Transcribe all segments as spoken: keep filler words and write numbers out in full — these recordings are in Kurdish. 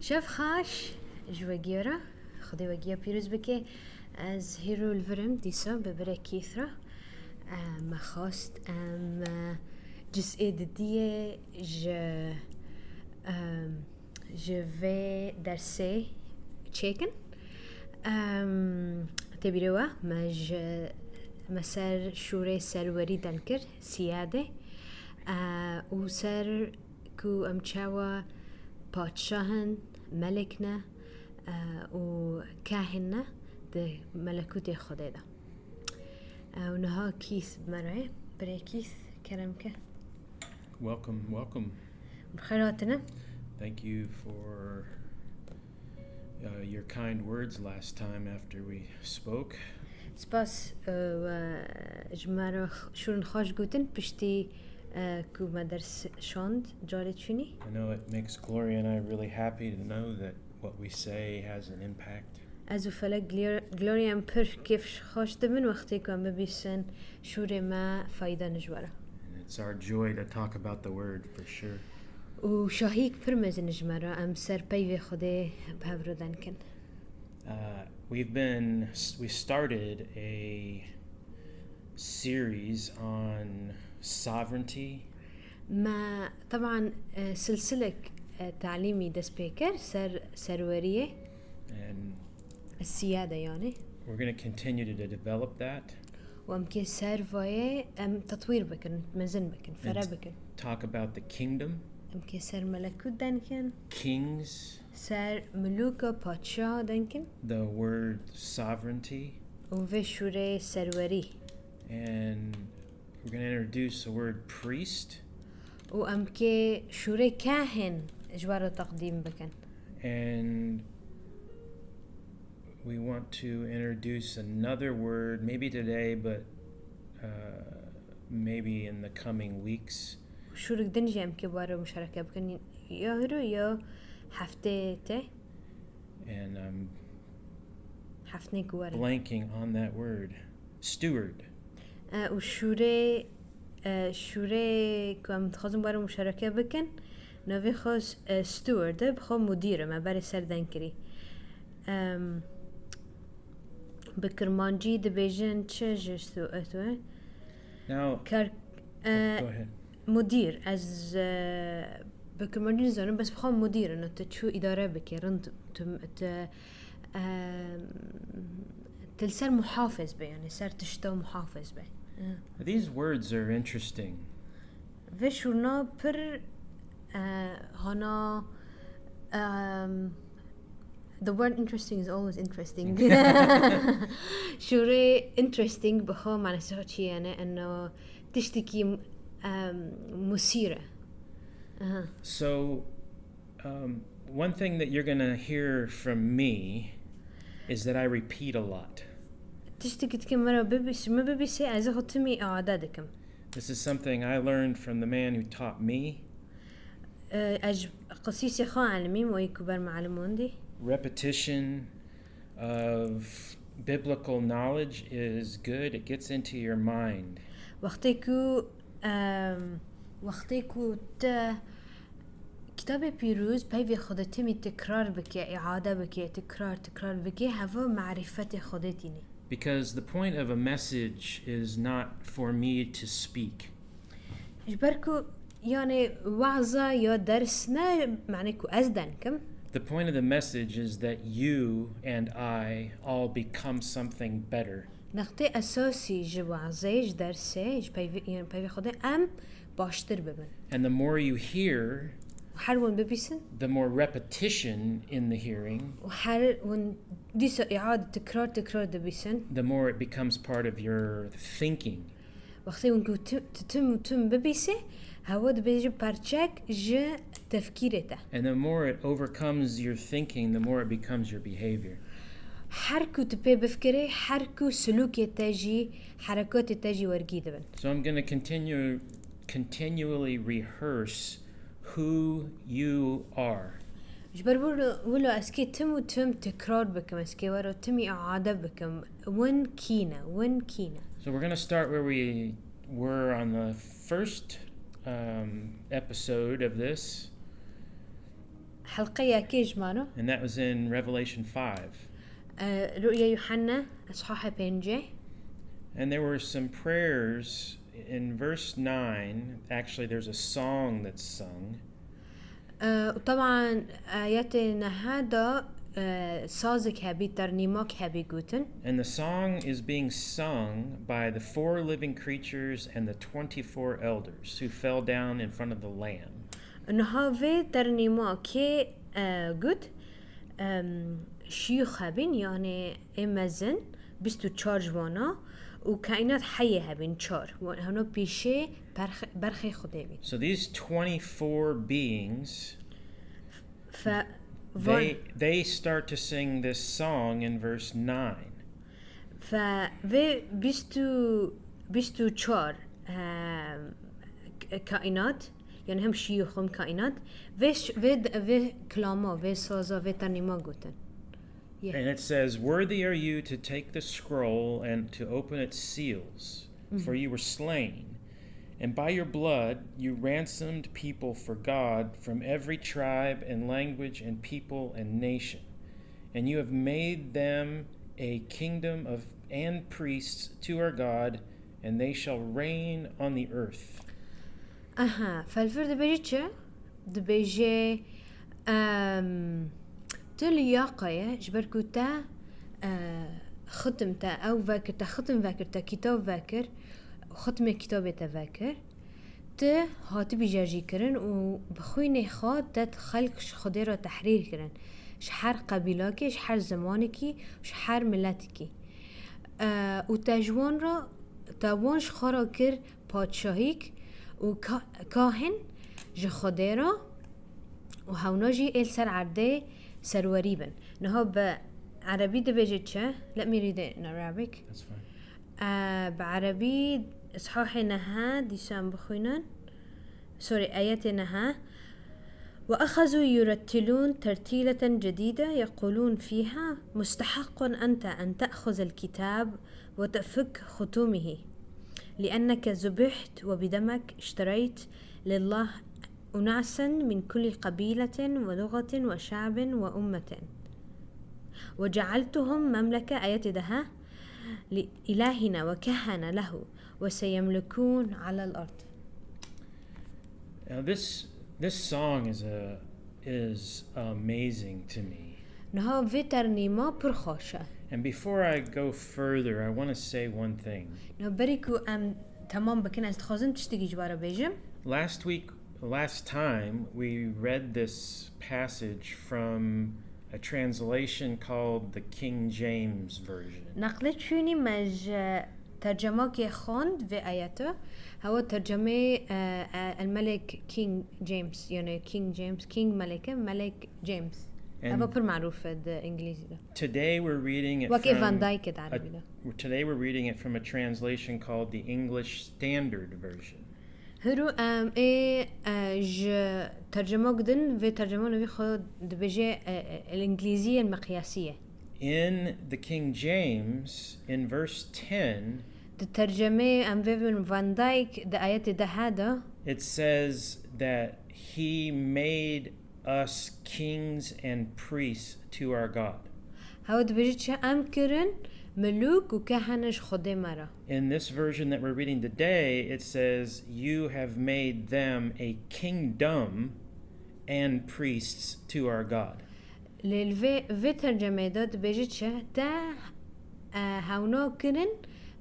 Şev xaş ji we giya re, Xwedê we giya pîroz bike. Ez hîro li vir im dîsa bi birê Keith re. Em, me xwest em, e, ciz'ê didiyê ji, em, ji vê dersê çêkin. Em, tê bîrê we me ji, me ser şûrê serwerî den kir, siyade. E, û ser ku em çawa padşah in, melek ne, e, û kahin ne di melekûtê Xwedê de. E, û niha Keith bi me re ye. Birê Keith, kerem ke. Welcome, welcome. Bi xêr hatine. Thank you for uh, your kind words last time after we spoke. Spas, e, we ji me re x-, şûrên xweş gotin piştî, e, ku me ders şand carê çûnî. I know it makes Gloria and I really happy to know that what we say has an impact. Ez û felek Glor-, Gloria em pir kêf xweş dibin wextê ku em bibîsin şûrê me fayda ji we re. And it's our joy to talk about the word for sure. Û şahiyek pir mezin ji me re em ser peyvê Xwedê bi hev re den kin. Uh, we've been, we started a series on sovereignty. Me teban, e, silsilek, e, talîmî dest pê kir ser serweriyê. And Siyade yani. We're going to continue to develop that. Û em kê ser vayê em tetwîr bikin, mezin bikin, fere bikin. Talk about the kingdom. Em kê ser melekût den kin. Kings. Ser milûka padşah den kin. The word sovereignty. Û vê şûrê serwerî. And we're going to introduce the word priest. Û em kê şûrê kahin ji we re teqdîm bikin. And we want to introduce another word, maybe today, but uh, maybe in the coming weeks. Şûrek din jî em kê bi we re muşareke bikin, ya hiro ya heftê te. And I'm Heftê ku were. Blanking on that word. Steward. E, û şûrê, e, şûrê ku em dixwazin bi we re muşareke bikin, navê xwe s-, e, steward e, bi xwe mudîr e, me berê ser den kirî. Em, bi kirmancî dibêjin çi ji stu-, e, tu, e? Now, Kar, e, go ahead. Mudîr, ez, e, bi kirmancî nizanim, bes bi xwe mudîr in, tu çû îdare bikî, rind tu, tu, e, tu li ser muhafez be, yani ser tişta muhafez be. E. These words are interesting. Vê şûrna pir, e, hana, em, the word interesting is always interesting. Şûrê interesting bi xwe manasê xwe çi ye, yani, eno tiştekî, em, musîr e. Aha. So, um, one thing that you're going to hear from me is that I repeat a lot. Tiştekî dike me re bibîs-, me bibîsê, ez ê xwe timî îade dikim. This is something I learned from the man who taught me. E, ez ji qisîsê xwe elimîm, wê ku ber me elimandî. Repetition of biblical knowledge is good. It gets into your mind. Wextê ku, em, wextê ku te kitabê pîroz peyvê Xwedê timî tekrar bike, îade bike, tekrar, tekrar bike, heva marîfetê Xwedê tînî. Because the point of a message is not for me to speak. Ji ber ku, yani, waza ya ders ne, manê ku ez den kim. The point of the message is that you and I all become something better. Nextê esasî ji wazê, ji dersê, ji peyvê, yani peyvê Xwedê em baştir bibin. And the more you hear, Her hûn bibîsin, the more repetition in the hearing, û her hûn dîsa îade tekrar tekrar dibîsin, the more it becomes part of your thinking. Wextê hûn ku tu, tu tim û tim bibîsê, hewa dibêje parçek ji tefkîrê te. And the more it overcomes your thinking, the more it becomes your behavior. Her ku tu pê bifikirê, her ku silûkê te jî, herekatê te jî wergî dibin. So I'm going to continue, continually rehearse who you are. Ji ber wilo, wilo ez kê tim û tim tekrar bikim, ez kê wero timî îade bikim. Win kî ne, win kî ne. So we're going to start where we were on the first um, episode of this. Helqe yekê ji mano. And that was in Revelation five. Ru'ye Yuhanna, eshahe pêncê. And there were some prayers in verse nine. Actually, there's a song that's sung. û teban ayetê neha da sazek hebî, ternîmak hebî gotin. And the song is being sung by the four living creatures and the twenty-four elders who fell down in front of the Lamb. Niha vê ternîma kê got, şiyûx hebîn, yanê ê mezin, bîst û çar ji wana û kaînat heyê hebîn çar. Hewna pîşê berxê Xwedê bîn. So these twenty-four beings, Fe, they, they start to sing this song in verse nine. Fe vê bîst û, bîst û çar kaînat, yani hem şiyûx hem kaînat, vê, vê, vê kilama, vê saza, vê ternîma gotin. And it says, "Worthy are you to take the scroll and to open its seals, for you were slain, and by your blood you ransomed people for God from every tribe and language and people and nation. And you have made them a kingdom of and priests to our God, and they shall reign on the earth." Aha, felfir dibêje çi? Dibêje, em, tu li yaqaye, ji ber ku te, e, xitim te ew vekir, te xitim vekir, te kitab vekir, xitmê kitabê te vekir, tu hatibî cercîkirin û bi xwînê xwe te xelk ji Xwedê re tehrîr kirin. Ji her qebîlakê, ji her zimanekî, ji her miletikî. E, û te ji wan re, te wan ji xwe re kir padşahîk û ka-, kahin ji Xwedê re û hewna jî ê li ser erdê serwerî bin. Niha bi erebî dibêje çi? Let me read it in Arabic. That's fine. E, bi erebî, ishahê neha, dîsan bixwînin. Sorry, ayetê neha. وأخذوا يرتلون ترتيلة جديدة يقولون فيها: مستحق أنت أن تأخذ الكتاب وتفك ختومه، لأنك ذبحت وبدمك اشتريت لله أناسا من كل قبيلة ولغة وشعب وأمة، وجعلتهم مملكة، ayetê deha, لإلهنا وكهنة له وسيملكون على الأرض. Now this, this song is a, is amazing to me. Niha vê ternîma pir xweş e. And before I go further, I want to say one thing. Niha berî ku em temam bikin, ez dixwazim tiştekî ji we re bêjim. Last week, last time, we read this passage from a translation called the King James Version. Neqlê çûnî me ji tercemakê xwend vê ayete. Hewa tercemê, e, e, El Melek King James, yani King James, King Meleke, Melek James. And Eva pir marûf e di Îngilîzî de. Today we're reading it Wekê from, Van Dyke e di a, erebî de. today we're reading it from a translation called the English Standard Version. Hiro em ê, e, ji tercemak din, vê tercema nivî xwe dibêje, e, e, El Îngilîzî El Meqyasî ye. In the King James, in verse ten, Di tercemê em vê bin Van Dyke di ayetê deha de. It says that he made us kings and priests to our God. Hewa dibêje çi? Em kirin milûk û kehene ji Xwedê me re. In this version that we're reading today, it says, "You have made them a kingdom and priests to our God." Lê li vê, vê tercemê de dibêje çi? Te, e, hewna kirin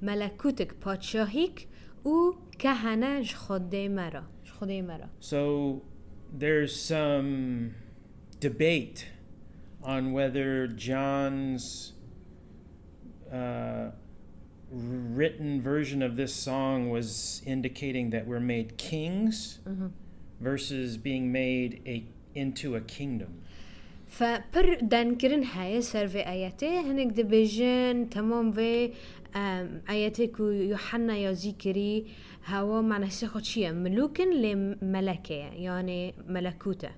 melekûtik, padşahîk û kehene ji Xwedê me re, ji Xwedê me re. So there's some debate on whether John's, uh, written version of this song was indicating that we're made kings versus being made a, into a kingdom. Fe pir denkirin heye ser vê ayetê. Hinek dibêjin temam vê, em, ayetê ku Yuhanna yazî kirî, hewa manasê xwe çi ye? Milûk in lê meleke ye, yani melekût e.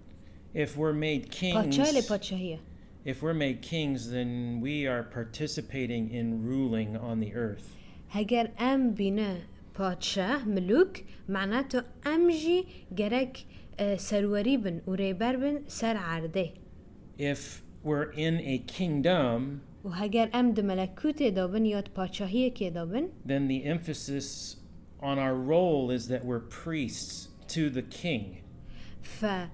If we're made kings, Padşahê lê padşahî ye. If we're made kings, then we are participating in ruling on the earth. Heger em bîne padşah, milûk, manato em jî gerek, e, serwerî bin û rêber bin ser erdê. If we're in a kingdom, Û heger em di melekûtê de bin ya di paçahiyekê de bin, then the emphasis on our role is that we're priests to the king. fe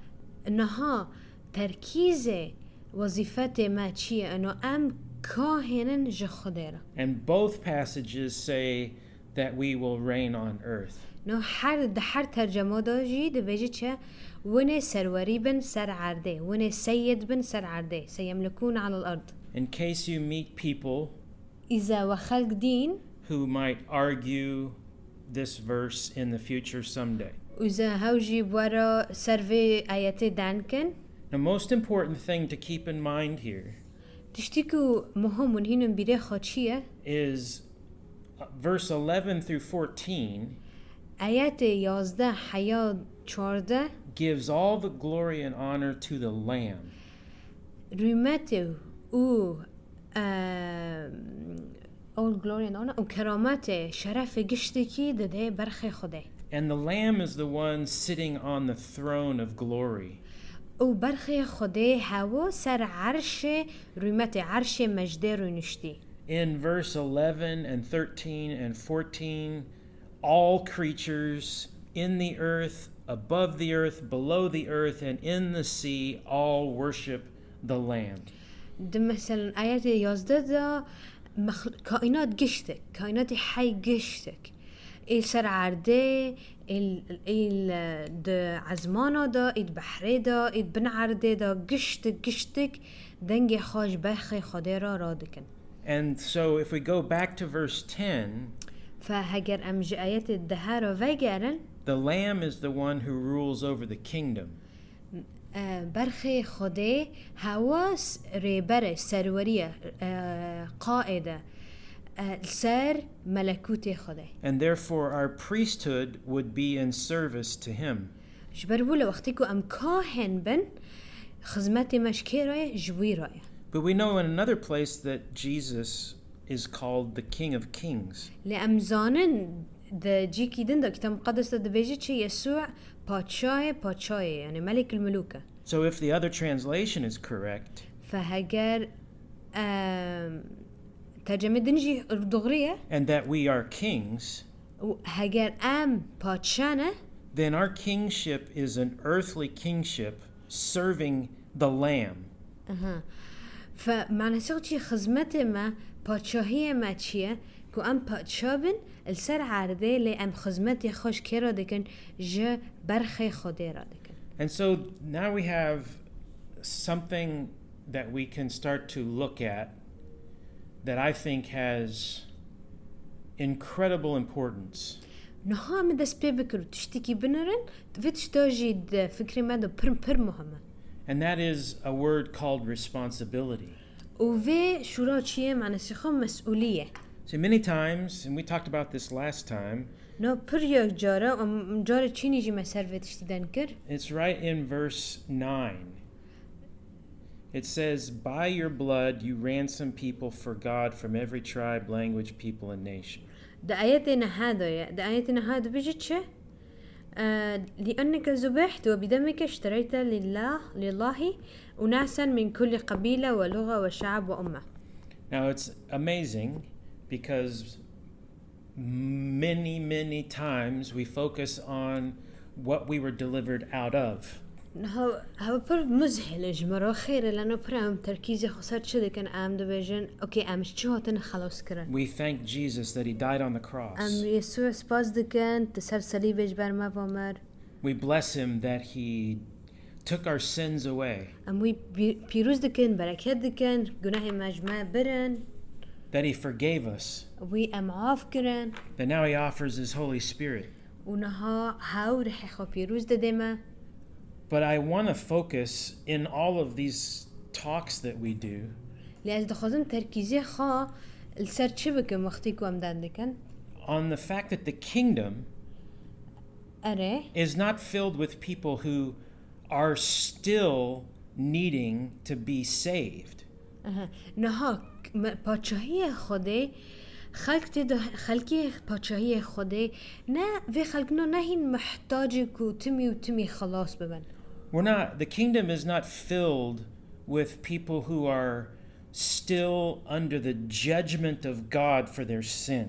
niha terkîzê wezîfetê me çi ye? Eno em kahênin ji Xwedê re. And both passages say that we will reign on earth. No her, di her tercema de jî dibêje çi? Winê serwerî bin ser erdê, winê seyid bin ser erdê, seyemlikûn alel erd. In case you meet people Îza we xelk dîn who might argue this verse in the future someday. Û ze hew jî bi we re ser vê ayetê denkin. The most important thing to keep in mind here Tiştî ku muhim û hînin bîrê xwe çi ye? Is uh, verse eleven through fourteen Ayetê yazdeh heya çardeh gives all the glory and honor to the Lamb. Rûmetê û, e, all glory and honor û kerametê, şerefê giştekî dide berxê Xwedê. And the Lamb is the one sitting on the throne of glory. Û berxê Xwedê hewo ser erşê rûmetê, erşê mejdê rûniştî. In verse eleven and thirteen and fourteen, all creatures in the earth, above the earth, below the earth, and in the sea, all worship the Lamb. Di meselen ayetê yazdeh de mexl- kaînat giştek, kaînatê hey giştek. Ê ser erdê, ê, ê di ezmana de, ê di behrê de, ê di bin erdê de giştek, giştek dengê xwe ji berxê Xwedê re radikin. And so if we go back to verse ten, Fe heger em ji ayetê dehe re vegerin, the Lamb is the one who rules over the kingdom. e, berxê Xwedê hewa s- rêber e, serwerî ye, e, qaîd e, e, li ser melekûtê Xwedê. And therefore, our priesthood would be in service to him. Ji ber wilo wextê ku em kahên bin, xizmetê me ji kê re ye? Ji wî re ye. But we know in another place that Jesus is called the King of Kings. Lê em zanin di cîkî din de Kitab Muqeddes de dibêje çi? Yesû Paçayê paçayê, yani Melikul Mulûk e. So if the other translation is correct, Fe heger, em, tercemê din jî dixrî ye. And that we are kings, Û heger em paçe ne, then our kingship is an earthly kingship serving the Lamb. Aha. Fe manasê çi? Xizmetê me, paçahiyê me çi ye? Ku em paça bin, li ser erdê, lê em xizmetê xwe ji kê re dikin? Ji berxê Xwedê re dikin. And so now we have something that we can start to look at that I think has incredible importance. Niha em dest pê bikin û tiştekî binirin, vê tişta jî di fikrê me de pir, pir muhim e. And that is a word called responsibility. Û vê şûra çi ye? Manasê xwe mesûlî ye. See, many times, and we talked about this last time, No pir yek cara, em carê çînî jî me ser vê tiştî den kir. it's right in verse nine. It says, "By your blood you ransom people for God from every tribe, language, people, and nation." Di ayetê neha de ye. Di ayetê neha dibêje çi? E, لأنك ذبحت وبدمك اشتريت لله، لله أناسا من كل قبيلة ولغة وشعب وأمة. Now it's amazing because many, many times we focus on what we were delivered out of. Niha hev pir muzhil e ji me re, xêr e, leno pir em terkîzê xwe ser çi dikin? Em dibêjin, okey, em ji çi hatin xelas kirin? We thank Jesus that he died on the Em cross. Yesû spas dikin, tu ser selîbê ji ber me ve mir. We bless him that he took our sins away, Em wî pî- pîroz dikin, bereket dikin, gunehê me ji me birin. that he forgave us, Wî em af kirin. that now he offers his Holy Spirit. Û niha hew rihê xwe pîroz dide me. But I want to focus in all of these talks that we do Lê ez dixwazim terkîzê xwe li ser çi bikim wextê ku em den dikin? on the fact that the kingdom Erê. is not filled with people who are still needing to be saved. Aha. Niha k- me- paçahiya Xwedê Xelk tê de, xelkê paçahiyê Xwedê ne, vê xelkno ne hîn mihtacê ku timî û timî xelas bibin. We're not, the kingdom is not filled with people who are still under the judgment of God for their sin.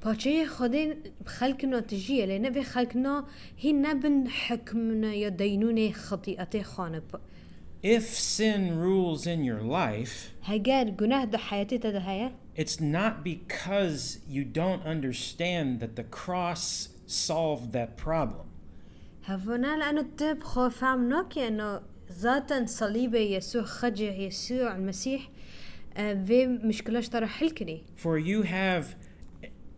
Paçahiyê Xwedê xelkno tijî ye, lê ne vê xelkno hîn ne bin hikmine ya deynûnê xetîetê xwe ne. If sin rules in your life, Heger guneh di heyetê te de heye, it's not because you don't understand that the cross solved that problem. Hevona li eno tu bi xwe fehm nake, eno zaten salîbê Yesû, xecê Yesû el Mesîh, e, vê mişkila ji te re hil kirî. For you have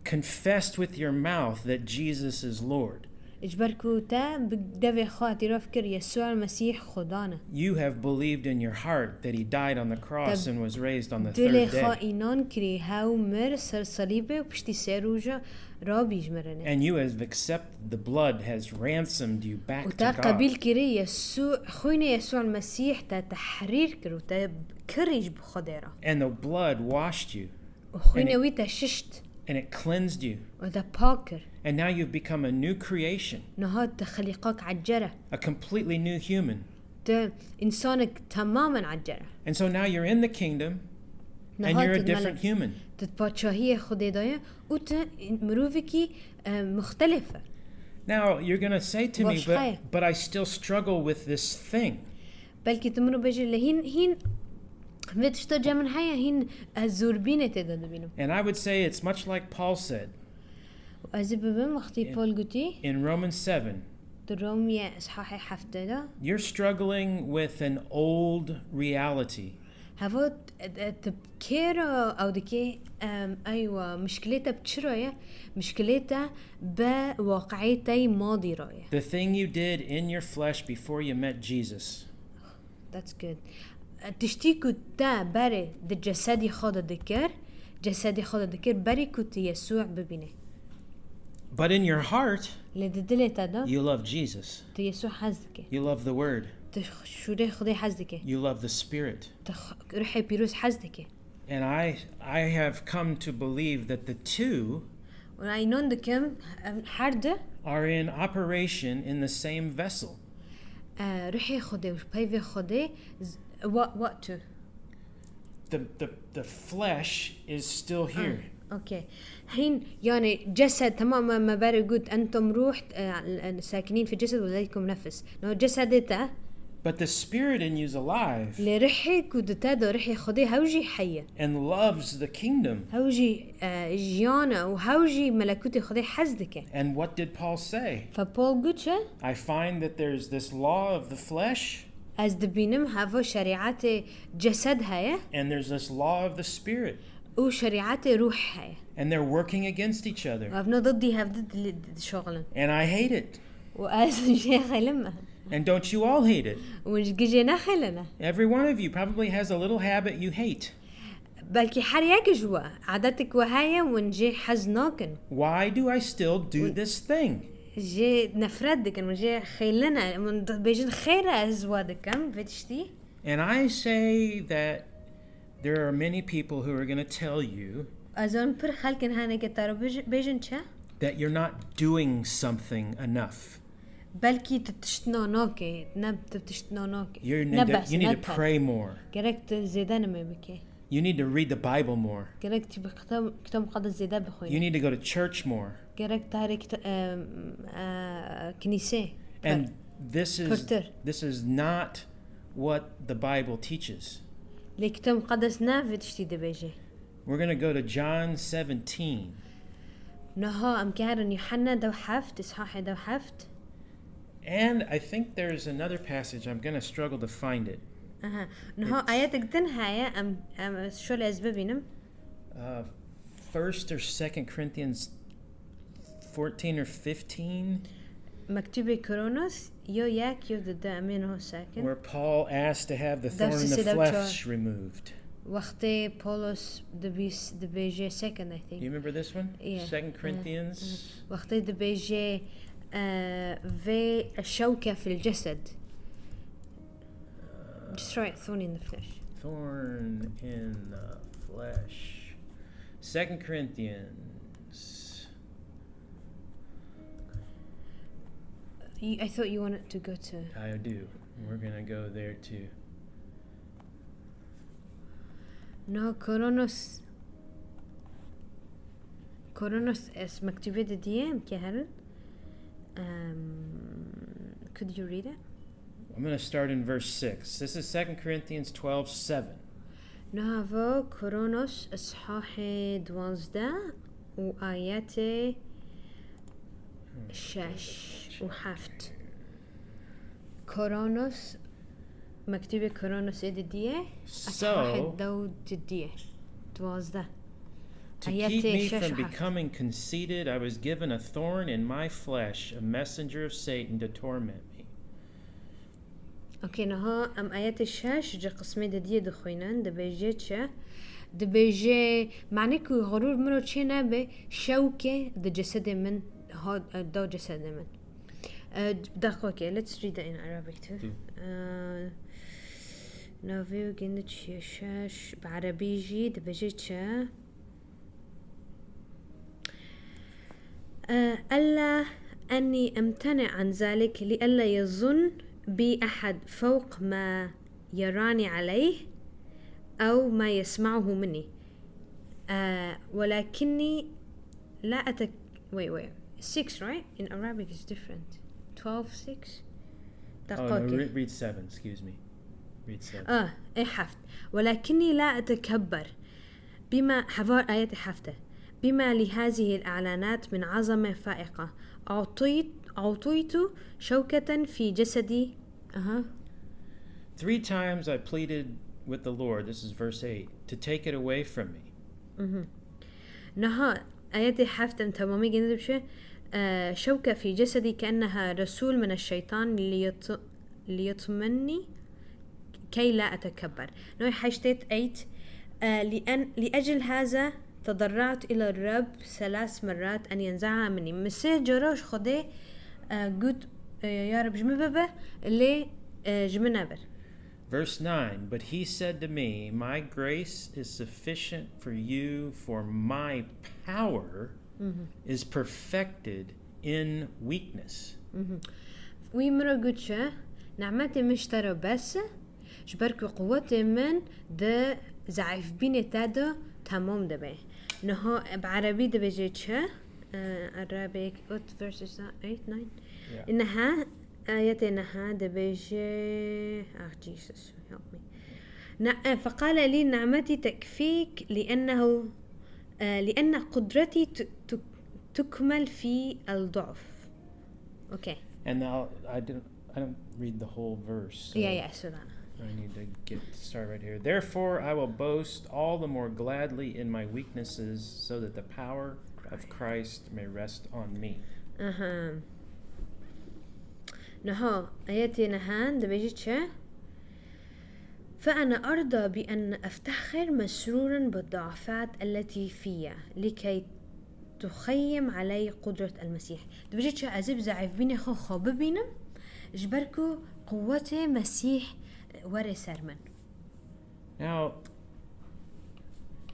confessed with your mouth that Jesus is Lord. Ji ber ku te bi devê xwe îtiraf kir Yesû el Mesîh Xudan e. You have believed in your heart that he died on the cross and was raised on the Dilê third xwe day. înan kirî, hew mir ser salîbê û piştî sê roja rabî ji mirinê. And you have accepted the blood has ransomed you back Û to te God. qebîl kirî Yesû, xwînê Yesû el Mesîh te tehrîr kir û te kirî ji bi Xwedê re. And the blood washed you Û xwînê wî te şişt and it cleansed you. û te pak kir. And now you've become a new creation, Niha te xelîqak ecere. A completely new human. Te însanek temamen ecere. And so now you're in the kingdom and Niha you're a tu different mele- human. Tu paçahiyê Xwedê de ye û tu mirovekî, e, muxtelif e. Now you're going to say to me, Başka. but, but I still struggle with this thing. Belkî tu min bêjî, lê hîn, hîn vê tişta cem min heye, hîn ez zorbînê tê de dibînim. And I would say it's much like Paul said Û ez ê bibim wextî Pol gotî, in Romans seven. di Romiyê îshahê heftê de. You're struggling with an old reality. Heva, e, e, tu kêra ew dikê, em, eywa, mişkilê te bi çi re ye? Mişkilê te bi waqiê te yî madî re ye. The thing you did in your flesh before you met Jesus. That's good. E, tiştî ku te berê di cesedî xwe de dikir, cesedî xwe de dikir, berî ku tu Yesû bibînê. But in your heart, Lê di dilê te de, you love Jesus. Tu Yesû hez dike. You love the Word. Tu şûrê Xwedê hez dike. You love the Spirit. Tu x-, ruhê pîroz hez dike. And I, I have come to believe that the two Û ez înan dikim, em, her du, are in operation in the same vessel. e, ruhê Xwedê û peyvê Xwedê z-, wa, wa tu. The, the, the flesh is still here. Okay. Hîn, yani, cesed, tamam, me, me berê got, entum ruh, e, e, sakinîn fi cesed ve leykum nefs. No, cesedê te, But the Spirit in you's alive lê ruhê ku di te de, ruhê Xwedê hew jî heye. and loves the kingdom. Hew jî, e, jiyan e û hew jî melekûtê Xwedê hez dike. And what did Paul say? Fe Pol got çi? I find that there's this law of the flesh Ez dibînim heva şerîetê cesed heye and there's this law of the Spirit. û şerîetê ruh heye. And they're working against each other. Ev ne diddî hev di dili-, dişoxilin. And I hate it. Û ez jê xêlim me. And don't you all hate it? Û ji gijê nexêlin e. Every one of you probably has a little habit you hate. Belkî her yek ji we edetik we heye, hûn jê hez nakin. Why do I still do this thing? Jê nefret dikin, hûn jê xêlin e. Hûn dibêjin, xêr e ez we dikim, vê tiştî. And I say that there are many people who are going to tell you Ez an pir xelkin hene ke te re bij-, bêjin çi? that you're not doing something enough. Belkî tu tişt na nake, ne tu tişt na nake. You Ne need to, bes, you need ne to tat. Pray more. Gerek tu zêde nimê bike. You need to read the Bible more. Gerek tu bi kitab, kitab muqeddes zêde bixwînî. You need to go to church more. Gerek tu herê kita-, em, e, kinîsê. And this is Pirtir. This is not what the Bible teaches. Lê kitab muqeddes ne vê tiştî dibêje. We're going to go to John seventeen. Niha em kerin Yuhanna dew heft, îshahê dew heft. And I think there's another passage. I'm going to struggle to find it. Aha. Niha ayetek din heye, em, em şolê ez bibînim. Uh, First or Second Corinthians fourteen or fifteen, Mektubê Kronos, yo yek, yo di de, em ê niha sekin. Where Paul asked to have the thorn in the Dersê de flesh removed. Wextê Polos dibîs-, dibêje second, I think. You remember this one? Yeah. Second Corinthians. Wextê dibêje, e, vê şewke fil cesed. Just write thorn in the flesh. Thorn in the flesh. Second Corinthians. You- I thought you wanted to go to. I do. We're going to go there too. No, Koronos. Koronos es mektubê didiye em ke herin. Um, could you read it? I'm going to start in verse six. This is Second Corinthians twelve seven. Niha vo Koronos eshahê duwazdeh û ayetê şeş û heft. Koronos, mektubê Koronos ê didiye, eshahê So, dew didiye. Duwazdeh. to keep Ayetê me şeş from û heft. becoming conceited, I was given a thorn in my flesh, a messenger of Satan to torment me. Okay, niha em ayetê şeş ji qismê didiyê dixwînin, dibêje çi? Dibêje, mane ku xurûr min ro çê nebe, şewke di cesedê min, ha, da cesedê min. Eh, dakika, okay, let's read it in Arabic too. Hı. Eh, navê û gindi çiye şeş, bi erebî jî dibêje çi? آه، ألا أني أمتنع عن ذلك لئلا يظن بي أحد فوق ما يراني عليه أو ما يسمعه مني. آه، ولكني لا أتك wait wait six, right? In Arabic is different. Twelve six. Oh, no, دقيقة. re- read seven, excuse me. Read seven. آه، إيه حفت. ولكني لا أتكبر بما، هفار آية حفتة، بما لهذه الإعلانات من عظمة فائقة. أعطيت، أعطيت شوكة في جسدي. أها. Three times I pleaded with the Lord, this is verse eight, to take it away from me. مهم. نها آية حفتة تمامي جنب شيء. آه، شوكة في جسدي كأنها رسول من الشيطان ليط-، ليطمني كي لا أتكبر. نوع حشتت eight. آه، لأن، لأجل هذا تضرعت إلى الرب ثلاث مرات أن ينزعها مني. مسير جروش خدي، آه، قد، آه، يا رب جمي بابا، لي، آه، جمي نابر. Verse nine, but he said to me, my grace is sufficient for you, for my power is perfected in weakness. مهم. وی مرا گوت چه؟ نعمت من شترا بس، جبر که قوت من ده ضعیف بینه تا ده تمام ده به. نها بعربی ده بجه چه؟ آه، عربی، what verse is that? Eight, nine? Yeah. إنها آية إنها ده بجه، آه، Jesus, help me. ن-، آه، فقال لي نعمتي تكفيك لأنه، آه، لأن قدرتي ت-، ت-، تكمل في الضعف. Okay. And now I didn't I don't read the whole verse. So Yeah, yeah, so that. I need to get started right here. Therefore, I will boast all the more gladly in my weaknesses, so that the power of Christ may rest on me. أها. نها، آية إنها ده بجه چه؟ فأنا أرضى بأن أفتخر مسرورا بالضعفات التي في، لكي تخيم علي قدرة المسيح. ده بجه چه؟ أزيب ضعيف بيني خو خو ببينم، جبركو قوة مسيح وري سرمن. Now,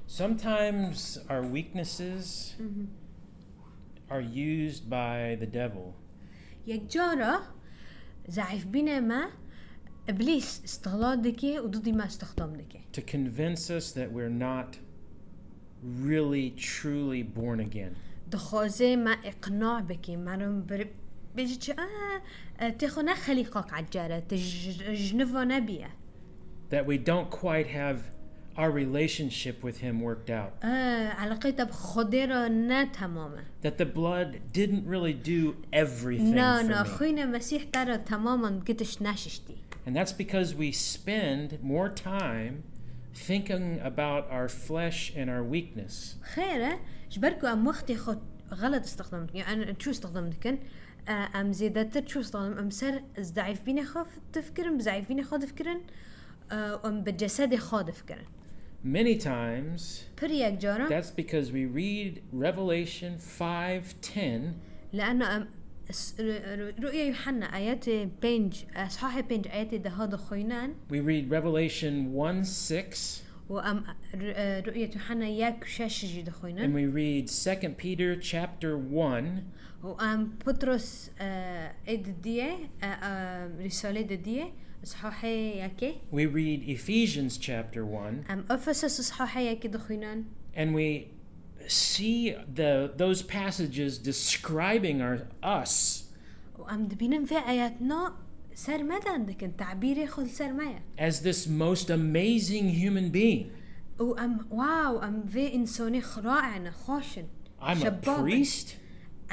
sometimes our weaknesses are used by the devil. یەکجارە ضعیف بینێ مە، ئیبلیس استغلال دکێ و ضدی مە استخدام دکێ. To convince us that we're not really, truly born again. دخوازێ مە اقناع بکێ، مەرم بر-، بێژی چی؟ ئا، ئە، تێ خۆ نە خەلیقاک عەجارە، تە ژ-، ژنڤا نەبیە. That we don't quite have our relationship with Him worked out. ئا، علاقەی تە خودێ را نە تەمامە. That the blood didn't really do everything نا، for نا، me. خوینە مەسیح تە را تەمامەن گتش نەششتی. And that's because we spend more time thinking about our flesh and our weakness خێرە، ji ber ku em wextê xwe xelet استخدام dikin، yani çû استخدام dikin، ئە، ئەم زێدەتر چوو استخدام، ئەم سەر ضعیف بینێ خۆ دفکرن، ضعیف بینێ خۆ دفکرن، ئە، ئەم بە جەسەدێ خۆ دفکرن. Many times, پر یەک جارە، that's because we read Revelation five ten لأنه ئەم س-، ر-، ر-، رؤيا يوحنا آيات پێنج، ئەسحاحێ پێنج آيات دەها دەخۆینان. We read Revelation one six, û em, e, Ru'yet Yuhanna yek şeş jî dixwînin. And we read Second Peter chapter one. Û em Petros, e, ê didiyê, e, e, Rîsalê didiyê, sihahê yekê. We read Ephesians chapter one. Em Efesos sihahê yekê dixwînin. And we see the those passages describing our, us û em dibînin vê ayetna ser me dan dikin, tabîrê xwe li ser me ye. As this most amazing human being. û em, wow, em vê însonê xirae ne, xweş in. I'm a priest.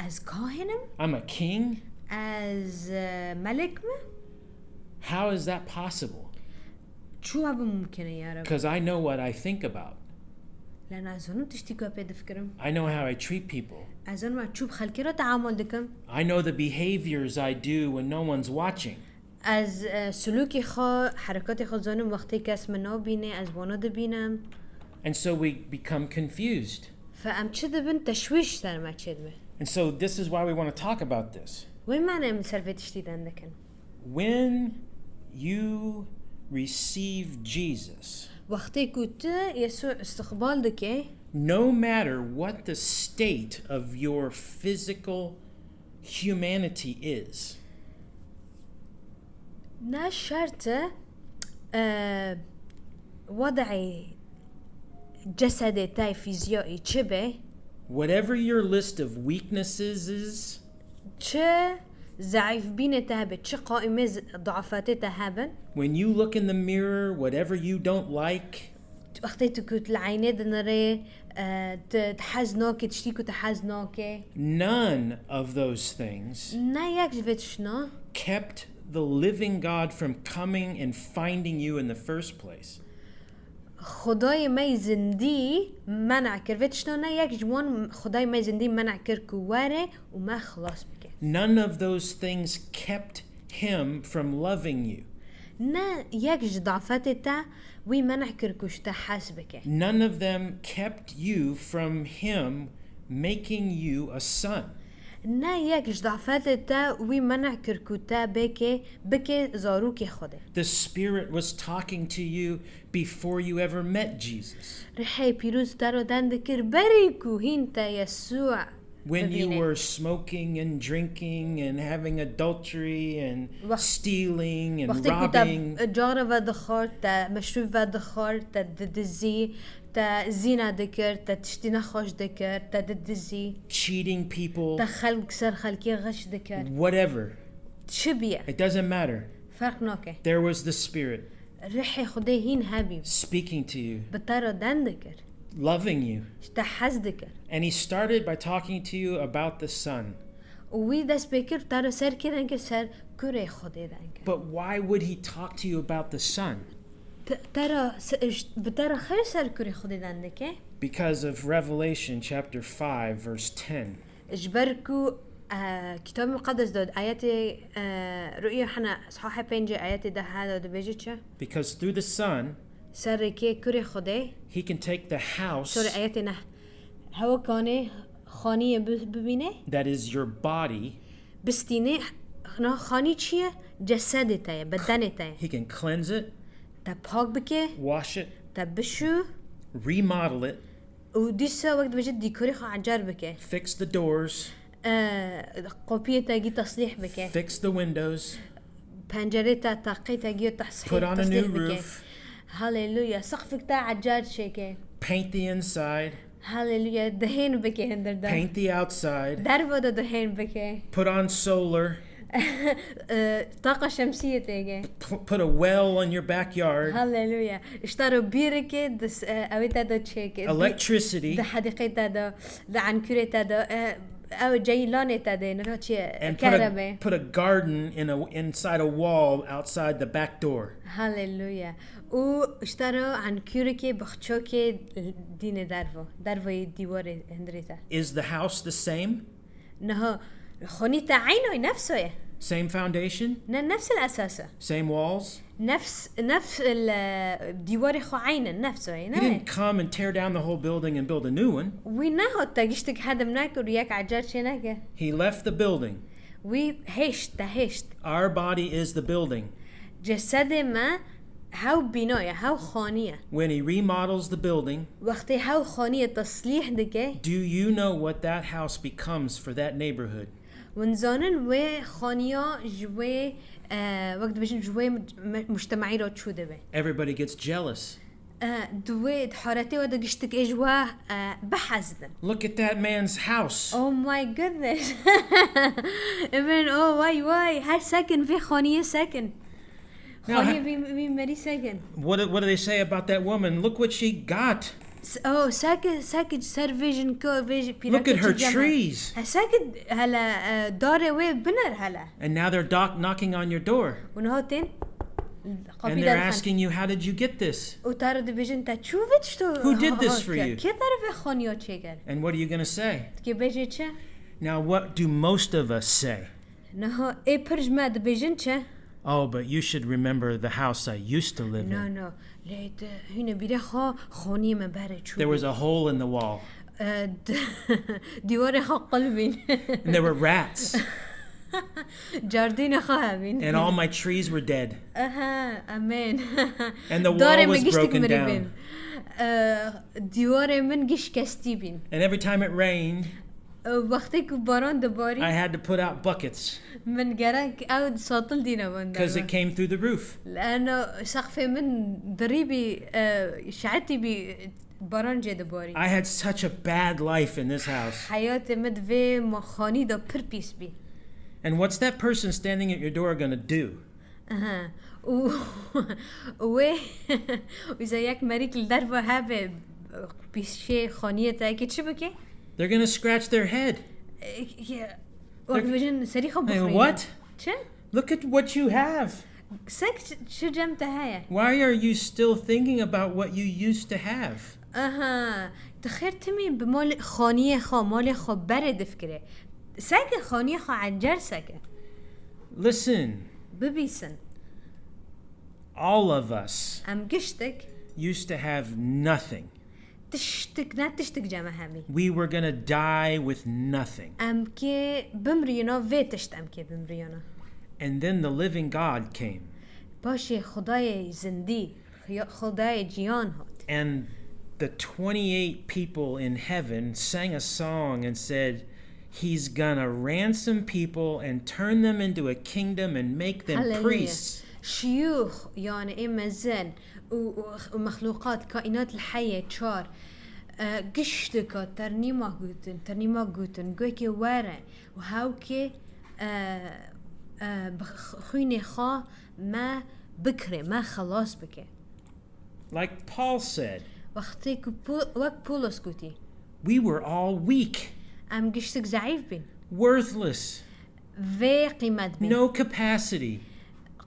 Ez kahin im. I'm a king. Ez, e, melek me. How is that possible? Çû ev mumkin e, ya Reb? Because I know what I think about. Lena ez zonim tiştî ku pê difikirim. I know how I treat people. Ez zonim ez çû bi xelkê re teamul dikim. I know the behaviors I do when no one's watching. Ez, e, sulûkê xwe, herekatê xwe zonim wextê kes min nabîne, ez wana dibînim. And so we become confused. Fe em çi dibin, teşwîş ser me çêdibe. And so this is why we want to talk about this. Wê mane em ser vê tiştî dan dikin. When you receive Jesus, Wextê ku tu Yesû istiqbal dike, no matter what the state of your physical humanity is, ne şert e, e, wed'ê cesedê te fîziyayî çi be, whatever your list of weaknesses is, çi zeîfbînê te hebe, çi qaîmê z-, dafetê te hebin, when you look in the mirror, whatever you don't like, wextê tu ku tu li eynê dinirê, e, tu, tu hez nake, tiştî ku tu hez nake, none of those things ne yek ji vê tiştna kept the living God from coming and finding you in the first place. Xwedayê me yê zindî men'a kir. Vê tiştna ne yek ji wan Xwedayê me yê zindî men'a kir ku were û me xilas bike. None of those things kept him from loving you. Ne yek ji dafetê te wî men'a kir ku ji te hez bike. None of them kept you from him making you a son. Ne yek ji dafetê te wî men'a kir ku te bêkê, bike zarokê Xwedê. The Spirit was talking to you before you ever met Jesus. Rihê pîroz te re den dikir berî ku hîn te Yesû When you bibînî. Were smoking and drinking and having adultery and Wext- stealing and Wextê ku robbing, te care vedixwar, te meşrûb vedixwar, te didizî, te zîna dikir, te tiştî nexweş dikir, te didizî, cheating people, te xelk ser xelkê xiş dikir. Whatever. Çi biye? It doesn't matter. Ferq nake. There was the Spirit Rihê Xwedê hîn hebî. Speaking to you, Bi te re den dikir. Loving you. Ji te hez dikir. And he started by talking to you about the Son. Û wî dest pê kir, te re ser kê den kir, ser kurê Xwedê den kir. But why would he talk to you about the Son? Te, te re, se- j- bi te re xêr ser kurê Xwedê den dike. Because of Revelation chapter five, verse ten. Ji ber ku, e, Kitabê Muqeddes de ayetê, e, Ru'ya Hena, sahahê pêncê ayetê deh de dibêje çi? Because through the Son, Serê kê kurê Xwedê, he can take the house sorry, ayetê neh. Hewa kanê xaniyê bi- bibîne, that is your body, bistîne, na xanî çi ye? Cesedê te ye, bedenê te ye. He can cleanse it, Te pak bike, wash it, te bişû, remodel it, û dîsa wek dibêje dîkorê xwe ecar bike. Fix the doors, E, qopiyê te gî teslîh bike. Fix the windows, Pencerê te, taqê te gî teslîh, Put on a teslîh new bike. Roof. Haleluya. Saqfik te ecar çêke. Paint the inside, Haleluya. Dihên bike hindir de. Paint the outside, Derva de dihên bike. Put on solar, E, taqa şemsiyê têke. P- put a well in your backyard. Haleluya. Îşte ro bîrike dis, e, ewê te de çêke. Electricity. Di hediqê te de, di enkûrê te de, e, ew ceylanê te de, nira çi ye? And put a, Kerebe. Put a garden in a, inside a wall outside the back door. Haleluya. Û îşte ro enkûrikê baxçokê dîne dervo. Dervoyê dîwarê hindirê te. Is the house the same? Niha xonî te eynoy nefsoye. Same foundation? Ne nefs el esasa. Same walls? Nefs, nefs el, e, dîwarê xwe eynin, nefsoye, He ne? Didn't come and tear down the whole building and build a new one. Wî nehat te giştik hedim nekir û yek ecar çê nekir. He left the building. Wî hêşt, te hêşt. Our body is the building. Cesedê me Hew bîna ye, hew xanî ye. When he remodels the building, Wextê hew xaniyê teslîh dike, do you know what that house becomes for that neighborhood? Hûn zanin wê xaniya ji wê, e, wek dibêjin ji wê mu-, mu-, mujtemaî re çû dibe. Everybody gets jealous. E, di wê, di haretê we de giştik ê ji we, e, bihezdin. Look at that man's house. Oh my goodness. Even, oh, way, way. Her sekin vê xaniyê sekin. Now, Xaniyê ha- vî, vî merî sekin. What, do- what do they say about that woman? Look what she got. S-, oh, seke, seke ser vê jinko, vê ji Look at her pîreke çi cem e. Trees. Ha, seke hele, e, darê wê biner hele. And now they're doc- knocking on your door. Û niha tên And qapî they're derxin. Asking you, "How did you get this?" Û te re dibêjin te çû vê tişto Who did this for kir? You? Kê te re vê xaniya çêkir? And what are you going to say? Dikê bêjê çi? Now, what do most of us say? Niha ê pir ji me dibêjin çi? "Oh, but you should remember the house I used to live No, in." No. Lê te hûn ê bîrê xwe xaniyê me berê çû. There was a hole in the wall. E, d-, dîwarê xwe qil bîn. And there were rats. Cardînê xwe hebîn. And all my trees were dead. Aha, amen. And the Darê wall me was giştik broken mirî down. Bin. E, dîwarê min giş kestî bîn. And every time it rained, E, wextê ku baran dibarî, I had to put out buckets Min gerek ew satil dîne bende. Because it came through the roof. Leno sexfê min dirî bî, e, şeetî bî, baran cê dibarî. I had such a bad life in this house. Heyatê min di vê ma-, xanî de pir pîs bî. And what's that person standing at your door going to do? Aha. Û, û wê, wîza yek merîk li derve hebe, pîşê xaniyê te yekê çi bike? They're going to scratch their head. E, ye, wek dibêjin serî xwe Hey, bixwîne. What? Çi? Look at what you have. Sek çi, çi cem te heye? Why are you still thinking about what you used to have? Aha, tu xêr timî bi mal xaniyê xwe, malê xwe berê difikirê. Seke xaniyê xwe encer seke. Listen, Bibîsin. All of us Em giştik, used to have nothing. Tiştik, ne tiştik cem hebî. We were going to die with nothing. Em kê bimriyona, vê tişt em kê bimriyona. And then the living God came. Paşê Xudayê zindî, Xuya-, Xudayê ciyan hat. And the twenty-eight people in heaven sang a song and said, "He's going to ransom people and turn them into a kingdom and make them Hallelujah. Priests." Şiyûx, yani ê mezin û, û, û mexlûqat, kaînat li heyê çar, e, giştika ternîma gotin, ternîma gotin, goke were û hewkê, e, e, bi x-, xwînê xwe me bikirê, me xelas bike. Like Paul said, Wextê ku Pu-, wek Pawlos gotî, we were all weak, em giştik zeîf bîn. Worthless, Vê qîmet bîn. No capacity.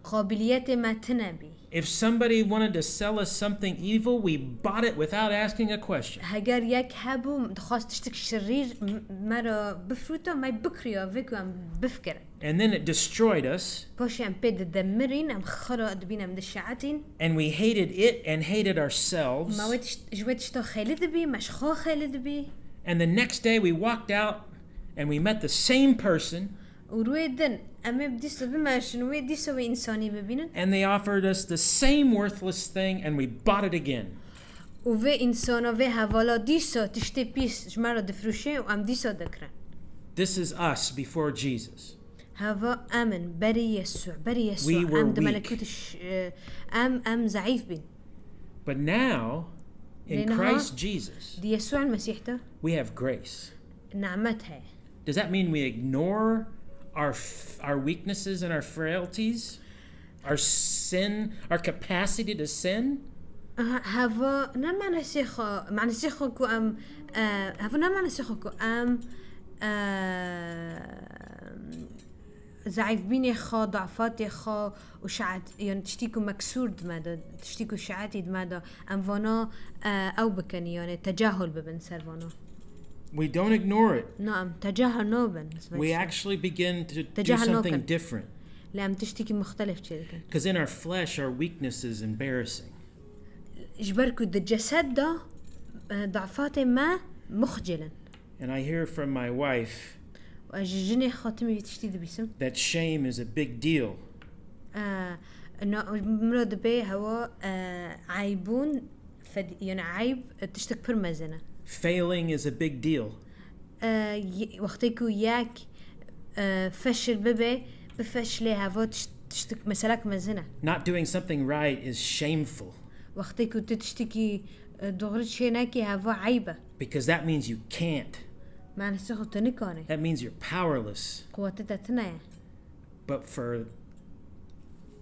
Qabiliyetê me tine bî. If somebody wanted to sell us something evil, we bought it without asking a question. Heger yek hebû dixwast tiştik şirîr m-, me re bifrûta, me bikiriya vê ku em bifkirin. And then it destroyed us. Paşê em pê didemirîn, em xira dibîn, em dişeetîn. And we hated it and hated ourselves. Me wê tişt-, ji wê tişta xêli dibî, me ji xwe xêli dibî. And the next day we walked out and we met the same person. Û rûyê din, em ê dîsa bimeşin, wê dîsa wê însanî bibînin. And they offered us the same worthless thing and we bought it again. Û vê însana, vê hevala dîsa tiştê pîs ji me re difrûşê û em dîsa dikirin. This is us before Jesus. Heva em in, berî Yesû, berî Yesû, We were em di weak. melekûtê ş-, e, em, em zeîf bîn. But now, in Lê niha Christ Jesus, di Yesû Mesîh de we have grace. nimet heye. Does that mean we ignore our f- our weaknesses and our frailties, our sin, our capacity to sin? Aha, heva ne manasê xwe, manasê xwe ku em, e, heva ne manasê xwe ku em, e, zeîfbînê xwe, dafatê xwe û şeet, yani tiştî ku meksûr di me de, tiştî ku şeetî di me de, em vana, e, ew bikin, yani tecahul bibin ser vana. We don't ignore it. Na, em tecahul nabin. We actually begin to do Tecahul something nakin. Different. Lê em tiştêkî muxtelif çêdikin. Because in our flesh, our weakness is embarrassing. Ji ber ku di ceset de, e, dafatê me muxcil in. And I hear from my wife Û ez ji jinê xwe timî vî tiştî dibîsim. That shame is a big deal. E, Na, miro dibê hewa, e, eybûn fed-, yani eyb, e, tiştek pir mezin e. Failing is a big deal. E, y-, wextê ku yek, e, feşil bibe, bifeşilê hewa tiş-, tiştek meselek mezin e. Not doing something right is shameful. Wextê ku tu tiştekî, e, doğru çê nekî hewa eyb e. Because that means you can't. Manasê xwe tu nikanî. That means you're powerless. Quwetê te tune ye. But for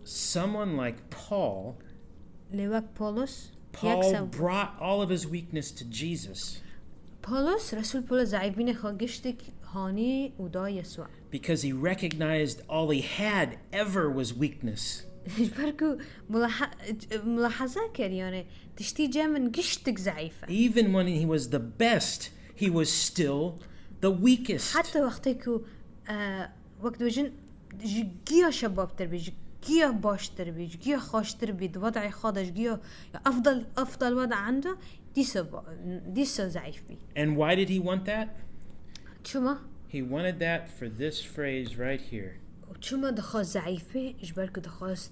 someone like Paul, Lê wek Paulus, Paul yek sew- brought all of his weakness to Jesus. Paulus, Resul Paulus zeîfbînê xwe giştik hanî û da Yesû. Because he recognized all he had ever was weakness. Ji ber ku mulaha-, mulahaza kir, yani, tiştî cem min giştik zeîf e. Even when he was the best, he was still the weakest. Heta wextê ku, e, wek dibêjin, ji giya şebabtir bî, ji giya baştir bî, ji giya xweştir bî, di wedayê xwe de ji giya, ya, efdal, efdal weda enda, dîsa ba-, dîsa zeîf bî. And why did he want that? Çima? He wanted that for this phrase right here. Û çima dixwest zeîf bî? Ji ber ku dixwest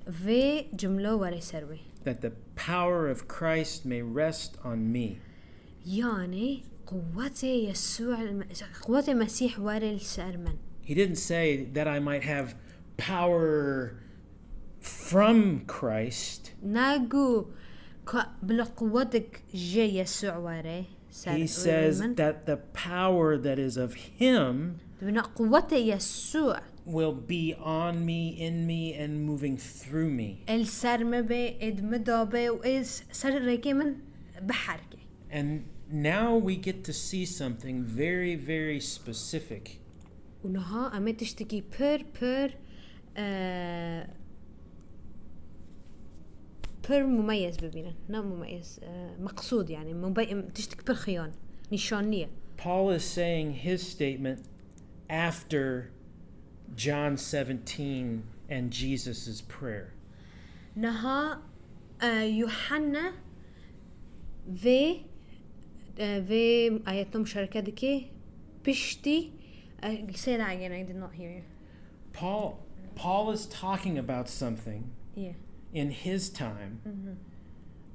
vê cumla were ser wê. That the power of Christ may rest on me. Yani, quwetê Yesû, quwetê Mesîh were li ser min. He didn't say that I might have power from Christ. Nago ka bila quwetek ji Yesû were ser min. He says that the power that is of him Dibêje quwetê Yesû will be on me, in me, and moving through me. Ê li ser me be, ê di me de be û ê s-, ser rêkê min biherike. And now we get to see something very, very specific. Û niha em ê tiştekî pir, pir, e, pir mumeyez bibînin. Ne mumeyez, e, meqsûd yani. Mube-, tiştekî pir xiyan. Nîşanî ye. Paul is saying his statement after John seventeen and Jesus' prayer. Niha, e, Yuhanna vê, e, vê ayetna muşareke dike piştî, e, say that again, I did not hear you. Paul, Paul is talking about something Yeah. in his time Mhm.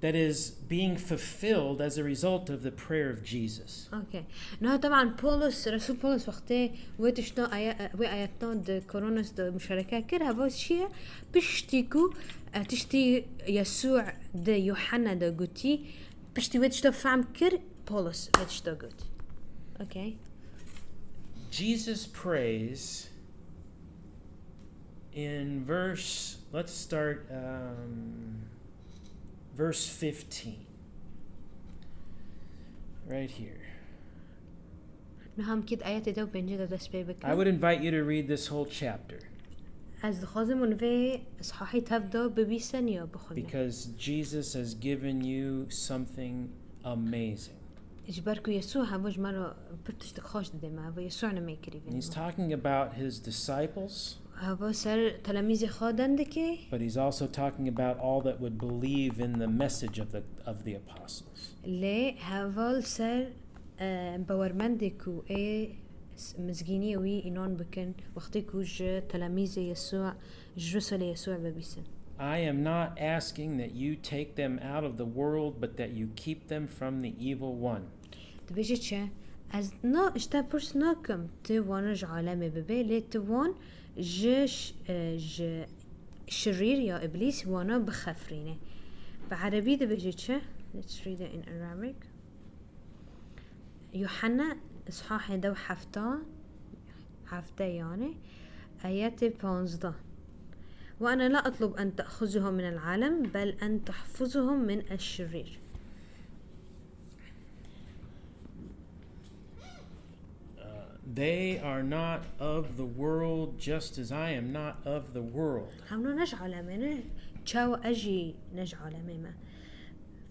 that is being fulfilled as a result of the prayer of Jesus. Okay. Niha teban Paulus, Resul Paulus wextê wê tişta aya-, wê ayetna di Korintos de muşareke kir, heva çi ye? Piştî ku, e, tiştî Yesû di Yuhanna de gotî, piştî wê tişta fehm kir, Paulus wê tişta got. Okay. Jesus prays in verse, let's start, um, verse fifteen. Right here. Niha em kê di ayetê deh û pêncî de dest pê bikin. I would invite you to read this whole chapter. Ez dixwazim hûn vê îshahê tev de bibîsin ya bixwînin. Because Jesus has given you something amazing. Ji ber ku Yesû heva ji me re pir tiştek xweş dide me, heva Yesû nemê kirî vê. He's talking about his disciples, Heva ser telemîzê xwe den dike. But he's also talking about all that would believe in the message of the, of the apostles. Lê heva li ser, e, bawermendê ku ê s-, mizgîniyê wî înan bikin, wextê ku ji telemîzê Yesû, ji Rûselê Yesû bibîsin. I am not asking that you take them out of the world, but that you keep them from the evil one. Dibêje çi? Ez na, ji te pirs nakim, tu wana ji alemê bibe, lê tu wan ji ş-, e, ji şirîr ya îblîs wana bixefrîne. Bi erebî dibêje çi? Let's read it in Arabic. Yuhanna, îshahê deh û hefta, hefte yani, ayetê panzdeh. وأنا لا أطلب أن تأخذهم من العالم، بل أن تحفظهم من الشرير. Uh, they are not of the world, just as I am not of the world. Hewna ne ji alemê ne, çawa ez jî ne ji alemê me.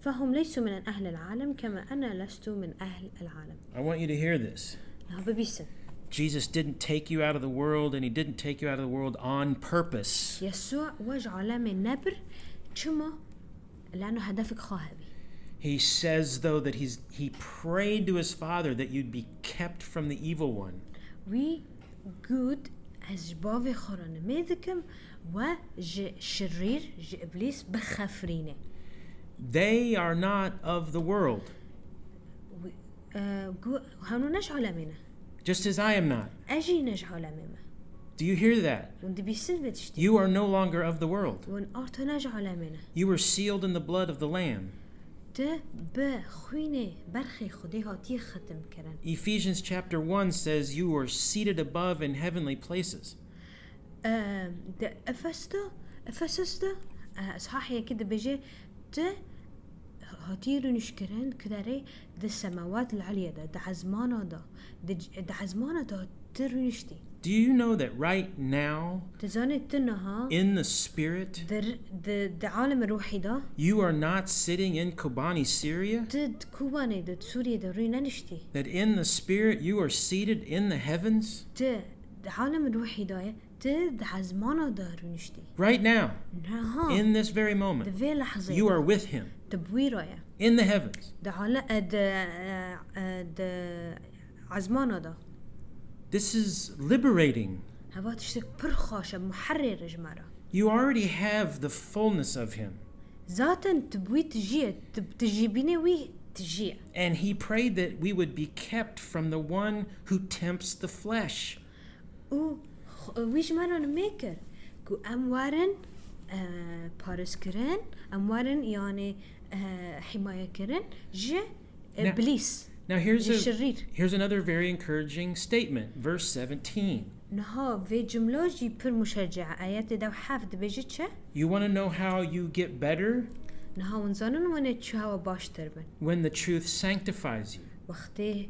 فهم ليسوا من أهل العالم كما أنا لست من أهل العالم. I want you to hear this. Niha bibîsin. Jesus didn't take you out of the world, and he didn't take you out of the world on purpose. Yesû we ji alemê nebir, çima? Lano hedefek xwe hebî. He says, though, that he's, he prayed to his Father that you'd be kept from the evil one. Wî got, Ez ji bavê xwe re nimê dikim we ji şirîr, ji îblîs bixefirîne. They are not of the world, Wî- e, gu- Hewno ne ji alemê ne. just as I am not. Ez jî ne ji alemê me. Do you hear that? Hûn dibîsin vê tiştî. You are no longer of the world. Hûn arta ne ji alemê ne. You were sealed in the blood of the Lamb. Tu bi xwînê berxê Xwedê hatiye xitim kirin. Ephesians chapter one says you are seated above in heavenly places. Em, Di Efes de, Efesos de, e, ishah yekî dibêje, tu hatî rûnişkirin kidarê di semawat li eliyê de, di ezmana de, di, di ezmana de tu rûniştî. Do you know that right now, Tu zanî tu niha in the Spirit, di, di, di alem ruhî de, you are not sitting in Kobani, Syria? Tu di Kobanê de, di Sûriyê de rû neniştî. That in the Spirit you are seated in the heavens? Tu di alem ruhî de ye, tu di ezmana de rûniştî. Right now, Niha, in this very di moment, vê lehzê you are de, with Him tu bi wî re ye. In the heavens. Di ale, e, di, e, e, di ezmana de. This is liberating. Heva tiştek pir xweş e, muherrêr e ji me re. You already have the fullness of Him. Zaten tu bi wî tijî ye, tu, tu jî bînê wî tijî ye. And He prayed that we would be kept from the one who tempts the flesh. Û xwe- wî ji me re nimê kir ku em werin, e, parêzkirin, em werin, yanî, e, hîmayekirin ji, e, Ne- îblîs, Now here's ji a, şirîr. here's another very encouraging statement, verse seventeen. Niha vê cimla jî pir muşecce, ayetê dew heft dibêje çi? You want to know how you get better? Niha hûn zanin hûn ê çawa baştir bin? When the truth sanctifies you. Wextê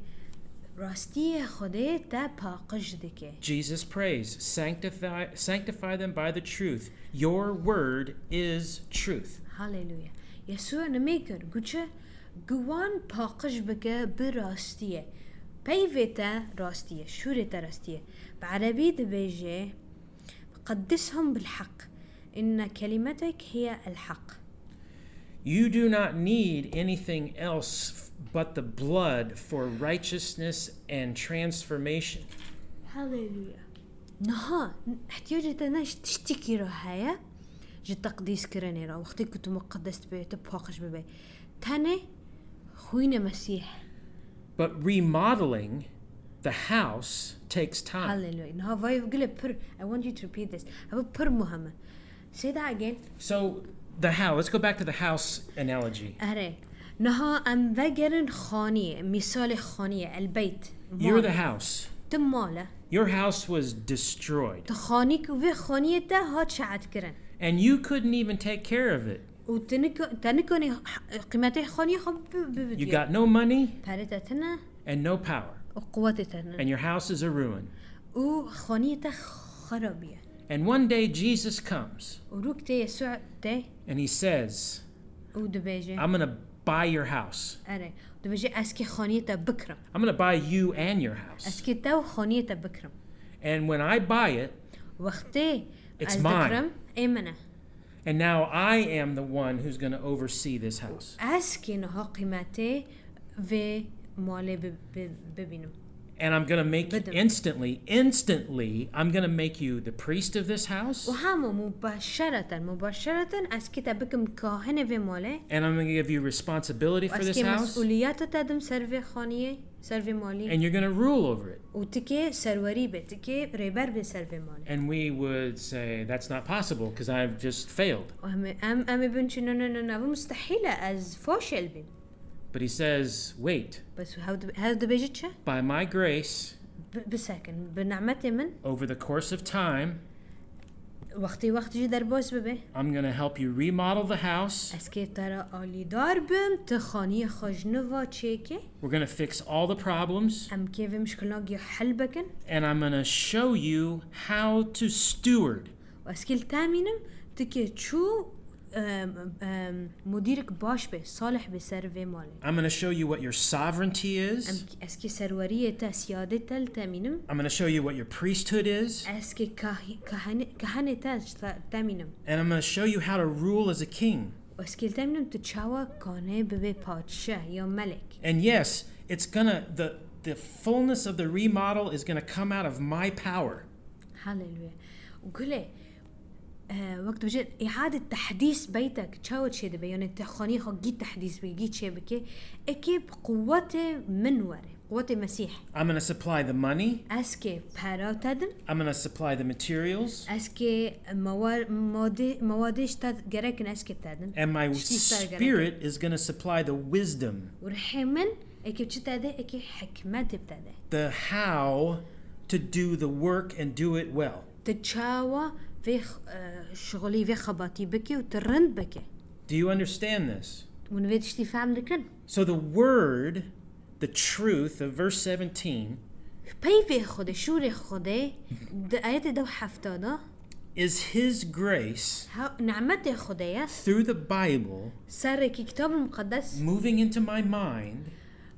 rastiyê Xwedê te paqij dike. Jesus prays, sanctify, sanctify them by the truth. Your word is truth. Haleluya. Yesû nimê kir, got çi? Got wan paqij bike bi rastiyê. Peyvê te rastiyê, şûrê te rastiyê. Bi erebî dibêje, قدسهم بالحق، إن كلمتك هي الحق. You do not need anything else but the blood for righteousness and transformation. Haleluya. Niha, ihtiyacê te ne ji tiştekî re heye, ji teqdîskirinê re, wextê ku tu muqedes dibe, tu paqij bibe. Tenê xwînê Mesîh. But remodeling the house takes time. Haleluya. Niha vay gule pir, I want you to repeat this. Ev pir muhim e. Say that again. So, the house, let's go back to the house analogy. Erê. Niha em vegerin xaniyê, mîsalê xaniyê, elbeyt. You're the Mal. House. Tu mal e. Your house was destroyed. Tu xanîk, vê xaniyê te hat şehet kirin. And you couldn't even take care of it. Û tu nik-, te nikanî h-, qîmetê xaniyê xwe bi-, bi-, You bidî. Got no money Perê te tine and no power. û quwetê te tine. And your house is a ruin. Û xaniyê te xerabî ye. And one day Jesus comes Û rûk tê Yesû tê and he says, û dibêje, I'm going to buy your house. Erê, dibêje, ez kê xaniyê te bikirim. I'm going to buy you and your Ez house. kê te û xaniyê te bikirim. And when I buy it, Wextê It's ez mine. Dikirim, ê min e. And now I am the one who's going to oversee this house. Ez kê niha qîmetê vê malê bi-, bi-, bibînim. And I'm going to make you Bidim. instantly, instantly, I'm going to make you the priest of this house. Û hema mubaşereten, mubaşereten ez kê te bikim kahinê vê malê. And I'm going to give you responsibility for Ez this kê house. Mesûliyeta te dim ser vê xaniyê, ser vê malî. And you're going to rule over it. Û tu kê serwerî be, tu kê rêber be ser vê malê. And we would say, that's not possible because I've just failed. Û em, em, em ê bin çi, no, no, no, no, ev mustehîl e, ez faşil bîm. But he says, wait, Bes hew dib-, hew dibêje çi? By my grace, Bi-, bisekin, bi nimetê min, over the course of time, wextê wext jî derbas bibe. I'm going to help you remodel the house. Ez kê te re alîdar bim, tu xaniyê xwe ji nû ve çêkê. We're going to fix all the problems. Em kê vê mişkilna giya hel bikin. And I'm going to show you how to steward. Û ez kê li te mînim, tu kê çû, em, em, mudîrik baş be, salih be ser vê malê. I'm going to show you what your sovereignty Em, is. Ez kê serweriyê te, siyadê te li te mînim. I'm going to show you what your priesthood is. Ez kê kahi-, kahane-, kahenê te ji te, te mînim. And I'm going to show you how to rule as a king. Û ez kê li te mînim, tu çawa kanê bibe padşah ya melek. And yes, it's going to, the, the fullness of the remodel is going to come out of my power. Haleluya. Gule, e, wek dibêje, îade tehdîs beytek çawa çêdibe? Yani te xanî xwe gî tehdîs bike, gî çêbike. Eke bi quwetê min were, quwetê Mesîh. I'm gonna supply the money. Ez kê pera te dim. I'm gonna supply the materials. Ez kê mewa-, made-, mewadê ji te gerekin ez kê te dim. And my Tiştî ji te gerekin. Spirit is gonna supply the wisdom. Û rihê min eke çi te de, eke hikmetê te de. The how to do the work and do it well. Tu çawa vê x-, e, şixulî, vê xebatî bike û tu rind bike. Do you understand this? Hûn vê tiştî fehm dikin? So the word, the truth of verse seventeen Peyvê Xwedê, şûrê Xwedê, di ayetê dew hefta de, is his grace ha, nimetê Xwedê ye. Through the Bible, Serrekî Kitabê Muqeddes moving into my mind,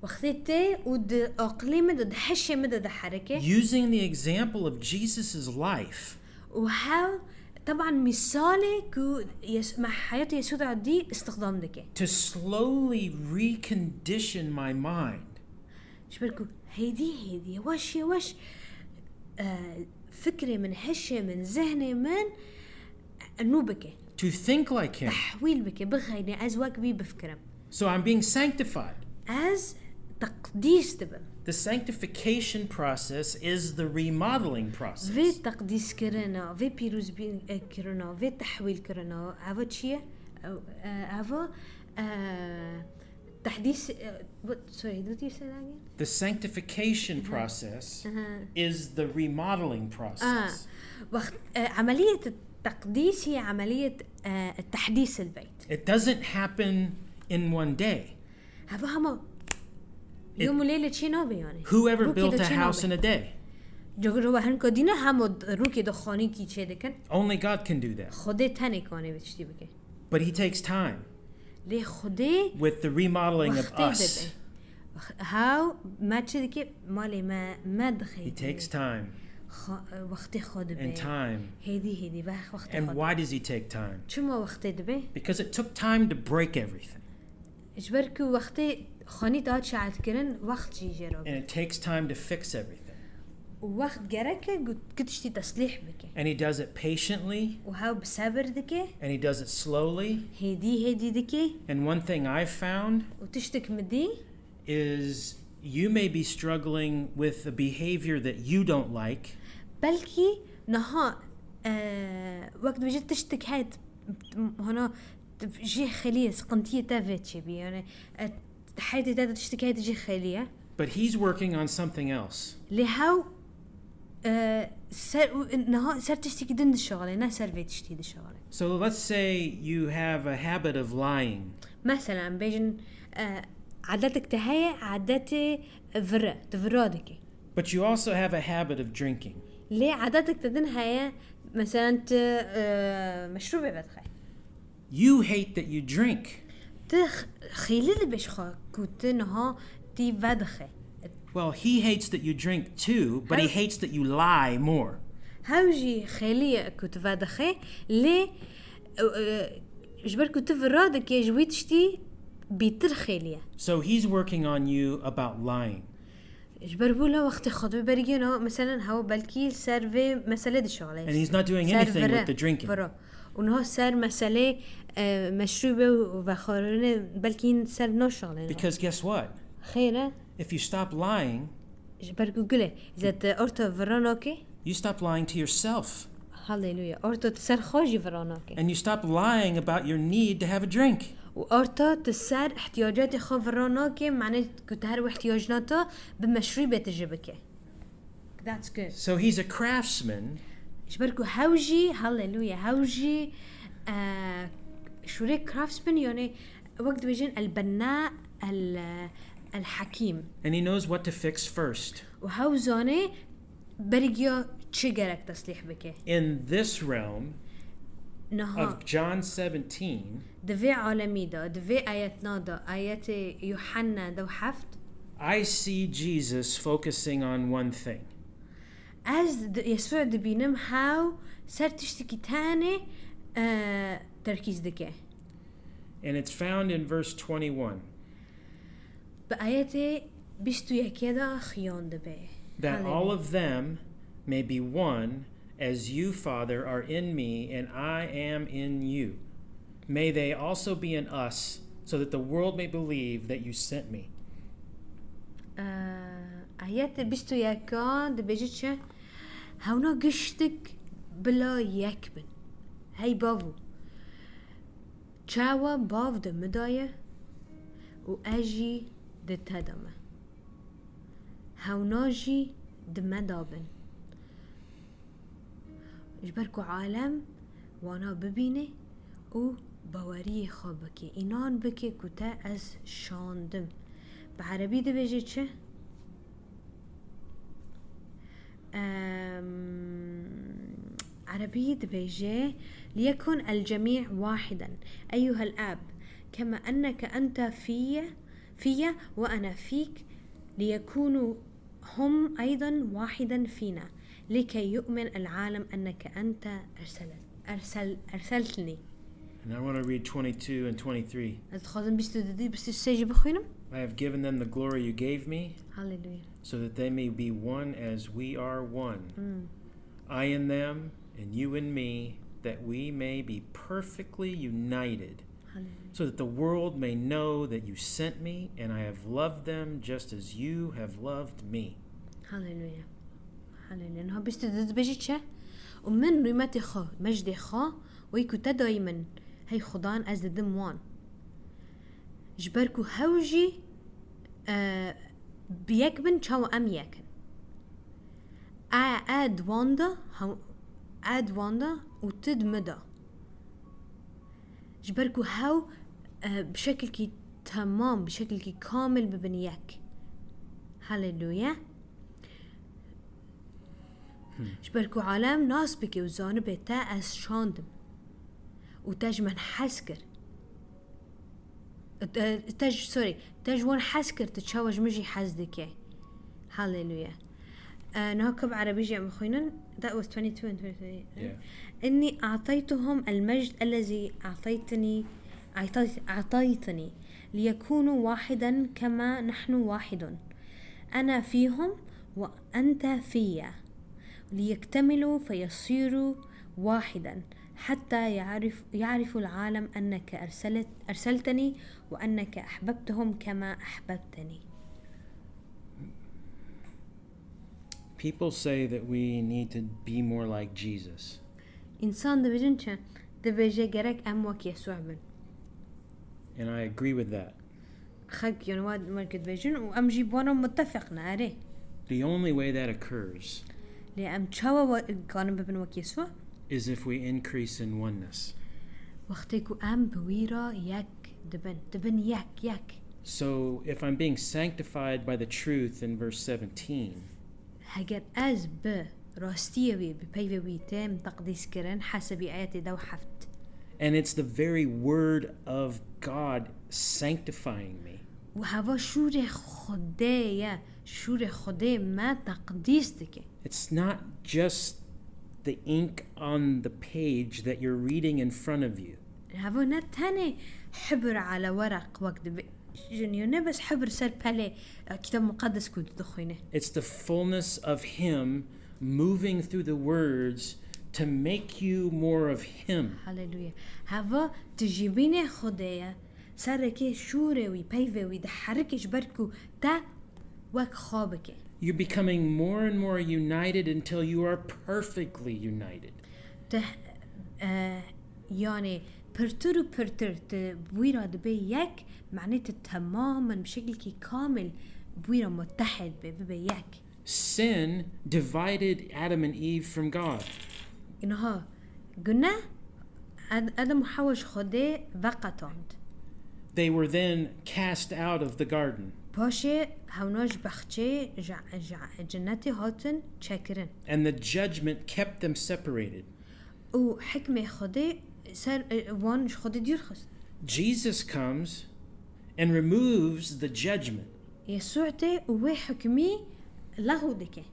wextê tê û di aqilê min de, di hişê min de diherike. Using the example of Jesus' life. Û hew, teban mîsalê ku Yes-, me heyata Yesû de dî îstixdam dike. To slowly recondition my mind. Ji ber ku hêdî hêdî, yewaş yewaş, e, fikrê min, hişê min, zihnê min, e, nû bike. To think like him. Tehwîl bike, bixeyne, ez wek wî bifikirim. So I'm being sanctified. Ez teqdîs dibim. The sanctification process is the remodeling process. Vê teqdîskirina, vê pîrozbîn, e, kirina, vê tehwîlkirina, eva çi ye? E, e, eva, e, tehdîs, e, what, sorry, what did you say that again? The sanctification process Aha. is the remodeling process. Ah, wext, e, emeliyet teqdîs hi emeliyet, e, tehdîs el beyt. It doesn't happen in one day. Heva hema It- yom û lêle çê nabe yani. Whoever Rokê built de a çê house nabe. In a day. Cogir wa hin kadîne hema rokê de xanîkî çê dikin. Only God can do that. Xwedê tenê kane vê tiştî bike. But he takes time Lê Xwedê with the remodeling of wextê us. Dibe. Hew me çi dike, malê me, me dixeytîne. He takes time. Xa-, wextê xwe dibe. And time. Hêdî hêdî, wex-, wextê And xwe why dibe. Does he take time? Çima wextê dibe? Because it took time to break everything. Ji ber ku wextê xanî da çaetkirin, wext jî jê re. And it takes time to fix everything. Û wext gerek e ku, ku tiştî teslîh bike. And he does it patiently. Û hew bi sebir dike. And he does it slowly. Hêdî hêdî dike. And one thing I've found Û tiştek min dî is you may be struggling with a behavior that you don't like. Belkî niha, e, wek dibêjin tiştek heye, hana jê xêlî ye, siqintiyê te vê çêbî. Yani, e, heyetê te de tiştek heye jê xêlî ye. But he's working on something else. Lê hew, e, ser, niha ser tiştekî din dişixile, ne ser vê tiştî dişixile. So let's say you have a habit of lying. Mesela, em bêjin, e, adetek te heye, adetê vire, tu vira dikî. But you also have a habit of drinking. Lê adetek te din heye, mesela, tu, e, meşrûbê vedixe. You hate that you drink. Tu x-, xêlî dibê ji xwe ku tu niha tî vedixe. Well, he hates that you drink too, but he Hew- hates that you lie more. Hew jî xêlî ye ku tu vedixe, lê, e, e, ji ber ku tu vira dikê, ji wî tiştî bîtir xêlî ye. So he's working on you about lying. Ji ber wilo wextê xwe dibe bergê niha, meselen, hewa belkî ser vê meselê dişixile. And he's not doing Ser anything vire, with the drinking. Vira. Û niha ser meselê, e, meşrûbê û vexwarinê belkî hîn ser naşixile niha. Because guess what? Xêr e. If you stop lying, Ji ber ku gule, îza tu orto vira nake, you stop lying to yourself. Haleluya. Orto tu ser xwe jî vira nake. And you stop lying about your need to have a drink. Û orto tu ser ihtiyacatê xwe vira nake, mane ku tu her wê ihtiyacna te bi meşrûbê tu jî bike. That's good. So he's a craftsman. Ji ber ku hew jî, haleluya, hew jî, e, şûrê craftsman, yani wek dibêjin el-benna, el, el-hekîm. And he knows what to fix first. Û hew zane berî giya çi gerek teslîh bike. In this realm Niha. Of John seventeen, Di vê alemî de, di vê ayetna de, ayetê Yuhanna dew heft, I see Jesus focusing on one thing. Ez di, Yesû dibînim hew ser tiştekî tenê, e, terkîz dike. And it's found in verse twenty-one. Bi ayetê bîst û yekê de xiyan dibe. That Haleluya. All of them may be one As you, Father, are in me and I am in you, may they also be in us, so that the world may believe that you sent me. Ayetê bîst û yek dibêje çi? Hewna giştik bila yek bin. Hey bavo. Çawa bav di min de ye û ez jî di te de me. Hewna jî di me de bin. Ji ber ku alem wana bibîne û baweriyê xwe bike, înan bike ku te ez şandim. Bi erebî dibêje çi? Em, erebî dibêje, "Liyekun el cemî wahidan, eyyuhel ab, kema enneke ente fiyye, fiyye ve ene fik, liyekunu hum aydan wahidan fina, likey yu'min el alem enneke ente ersel-, ersel-, erseltni." And I want to read twenty-two and twenty-three. Ez dixwazim bîst û du, bîst û sê jî bixwînim. I have given them the glory you gave me, Hallelujah. so that they may be one as we are one. Mm. I in them, and you in me, that we may be perfectly united, Hallelujah. so that the world may know that you sent me, and I have loved them just as you have loved me. Hallelujah. Hallelujah. Niha bîst û du dibêje çi? Û min rûmetê xwe, mejdê xwe, wê ku te dayî min, hey Xudan, ez didim wan. Ji ber ku hew jî, e, bi yek bin, çawa em yek in. E, e di wan de, hew, e di wan de û tu di min de. Ji ber ku hew, e, bi şekilkî temam, bi şekilkî kamil bibin yek. Haleluya. Ji ber ku alem nas bike û zanibe te ez şandim. Û te ji min hez kir. Te, te ji, sorry, te ji wan hez kir, tu çawa ji min jî hez dike. Haleluya. E, niha ku bi erebî jî em xwînin, that was twenty-two and twenty-three. Yeah. إني أعطيتهم المجد الذي أعطيتني، أعطيت-، أعطيتني، ليكونوا واحدا كما نحن واحد. أنا فيهم وأنت فيا. ليكتملوا فيصيروا واحدا حتى يعرف، يعرف العالم أنك أرسلت، أرسلتني وأنك أحببتهم كما أحببتني. People say that we need to be more like Jesus. İnsan dibêjin çi? Dibêje gerek em wek Yesû bin. And I agree with that. Xelk, yani, wa, wa dibêjin û em jî bi wan re mutefeq ne, erê. The only way that occurs Lê em çawa wa-, kanin bibin wek Yesû? is if we increase in oneness. Wextê ku em bi wî re yek dibin. Dibin yek, yek. So if I'm being sanctified by the truth in verse seventeen, Heger ez bi rastiyê wî, bi peyvê wî têm teqdîs kirin, hesebî ayetê dew heft. and it's the very word of God sanctifying me. Û heva şûrê Xwedê ye, şûrê Xwedê me teqdîs dike. It's not just the ink on the page that you're reading in front of you. Heva ne tenê hibir ala weraq wek dibêjin, ne bes hibir ser pelê, e, Kitab Muqeddes ku tu dixwîne. It's the fullness of Him moving through the words to make you more of Him. Haleluya. Heva tu jî bînê Xwedê ye, serekê şûrê wî, peyvê wî diherike ji ber ku te wek xwe bike. You're becoming more and more united until you are perfectly united. Te, e, yani pirtir û pirtir tu bi wî re dibê yek, manê tu temamen bi şekilkî kamil bi wî re mutehed be, bibe yek. Sin divided Adam and Eve from God. Niha gune Ad-, Adam û Hewa ji Xwedê veqetand. They were then cast out of the garden, Paşê hewna ji bexçê, ji, ji cenetê hatin çekirin. and the judgment kept them separated. Û hikmê Xwedê ser, e, wan ji Xwedê dûr xist. Jesus comes and removes the judgment. Yesû tê û wê hikmî lexw dike.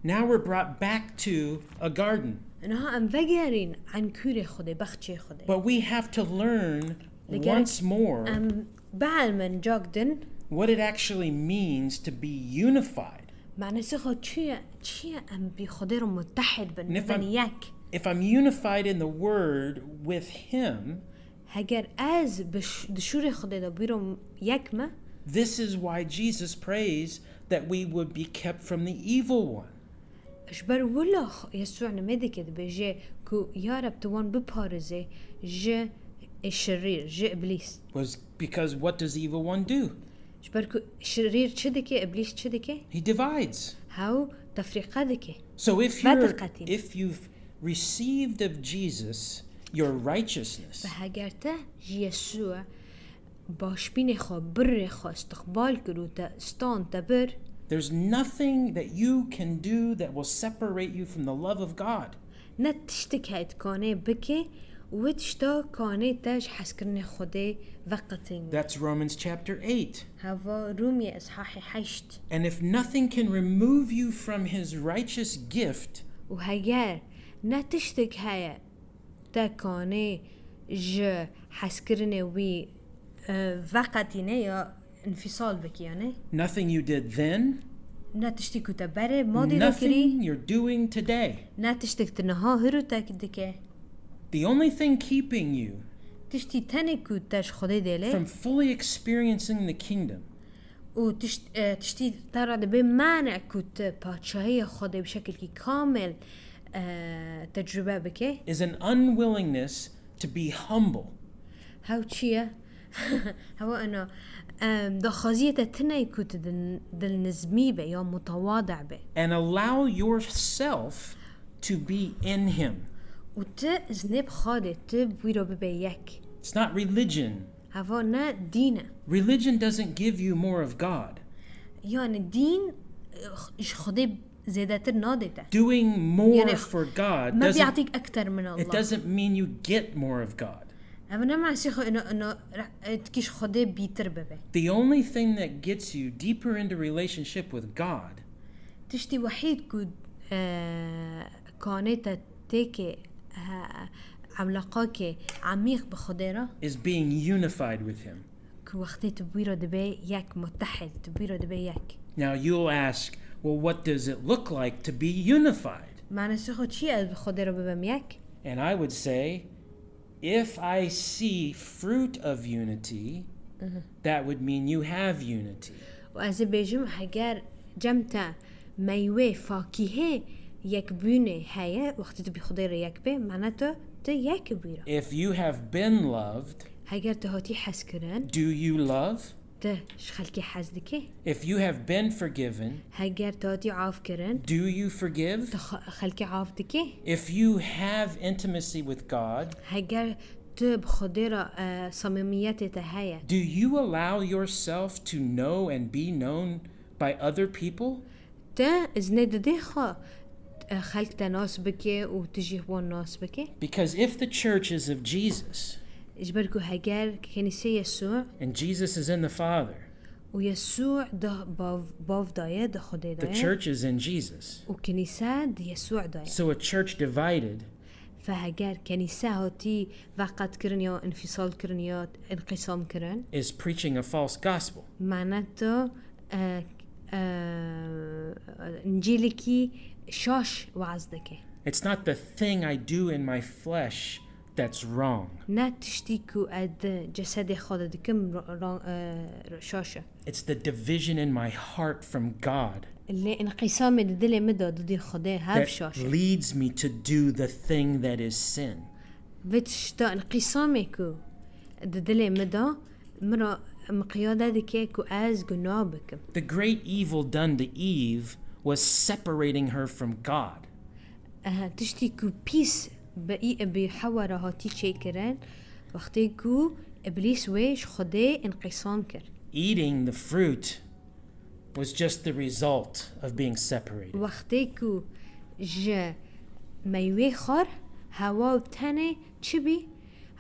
Now we're brought back to a garden. Niha em vegerîn enkûrê Xwedê, bexçê Xwedê. But we have to learn Li gerek once more em bielmin cak din what it actually means to be unified. Manasê xwe çi ye? Çi ye em bi Xwedê re mutehid bin, And if bibin I'm- yek? If I'm unified in the Word with Him, Heger ez bi ş- di şûrê Xwedê de bîro yek me, this is why Jesus prays that we would be kept from the evil one. ji ber wilo Yesû nimê dike, dibêje ku ya Reb tu wan biparêzê ji şirîr, ji îblîs. Was because what does the evil one do? Ji ber ku şirîr çi dike, îblîs çi dike? He divides. Hew tefrîqe dike. So if you're Vedirqetin. if you've received of Jesus your righteousness, Ve heger te ji Yesû başbînê xwe, birrê xwe istiqbal kir û te stand, te bir, there's nothing that you can do that will separate you from the love of God. Ne tiştek heye dikanê bike û wê tişta kanê te ji hezkirinê Xwedê veqetin. That's Romans chapter eight. Heva Rûmiyê eshahê heşt. And if nothing can remove you from his righteous gift, Û heger ne tiştek heye te kanê ji hezkirinê wî e, veqetîne ya infîsal bike yani. Nothing you did then, Ne tiştî ku te berê madî de kirî, nothing you're doing today. Ne tiştek tu niha hir û tek dike. The only thing keeping you Tiştî tenê ku te ji Xwedê dêlê from fully experiencing the kingdom û tişt, e, tiştî te re dibe mane ku tu paçahiya Xwedê bi şekilkî kamil e, tecrube bike. is an unwillingness to be humble. Hew çi ye? Hewa ena em, daxwaziyê te tine ku tu dil, dilnizmî be ya mutewade be. And allow yourself to be in him. Û tu iznê bi Xwedê, tu bi wî re bibe yek. It's not religion. Heva ne dîn e. Religion doesn't give you more of God. Yani dîn eh, ji Xwedê zêdetir nadê te. Doing more Yani, for God ما doesn't, بيعطيك أكتر من it الله. doesn't mean you get more of God. Ev ne masî xwe ino ino etkî ji Xwedê bîtir bibe. The only thing that gets you deeper into relationship with God Tiştî wehîd ku e, kanê te têkê e, ewlaqakê emîq bi Xwedê re is being unified with him. ku wextê tu bi wî re dibe yek, mutehid, tu bi wî re dibe yek. Now you'll ask, well, what does it look like to be unified? Manasê xwe çi ye ez bi Xwedê re bibim yek? And I would say, if I see fruit of unity, that would mean you have unity. Û ez ê bêjim heger cem te meywê fakîhê yekbûnê heye, wextê tu bi Xwedê re yek bê, mana tu, tu yek bû re. If you have been loved, Heger tu hatî hez kirin, do you love? tu ji xelkê hez dikê. If you have been forgiven, Heger tu hatî av kirin, do you forgive? tu xe- xelkê av dikê. If you have intimacy with God, Heger tu bi Xwedê re e, samimiyetê te heye. Do you allow yourself to know and be known by other people? Te iznê didê xwe e, xelk te nas bike û tu jî wan nas bike? Because if the church is of Jesus Ji ber ku heger kenîsê Yesû and Jesus is in the Father, û Yesû di bav, bav daye, di Xwedê the daye church is in Jesus. û kenîse di Yesû daye. So a church divided Fe heger kenîse hatî veqet kirin ya infîsal kirin ya inqîsam kirin, is preaching a false gospel. Mane tu e, e, încîlikî şaş waz dike. It's not the thing I do in my flesh that's wrong. Ne tiştî ku ez di cesedê xwe de dikim ro- ro- e, şaş e. It's the division in my heart from God Lê inqîsamê di dilê min de didî Xwedê hev that şaş e. Leads me to do the thing that is sin. Vê tişta inqîsamê ku di dilê min de min re miqyade dike ku ez gunah bikim. The great evil done to Eve was separating her from God. Ehe, tiştî ku pîs bi, î- bi Hewa re hatî çêkirin, wextê ku Îblîs wê ji Xwedê inqîsam kir. Eating the fruit was just the result of being separated. Wextê ku ji meywê xwar, Hewa tenê çi bî?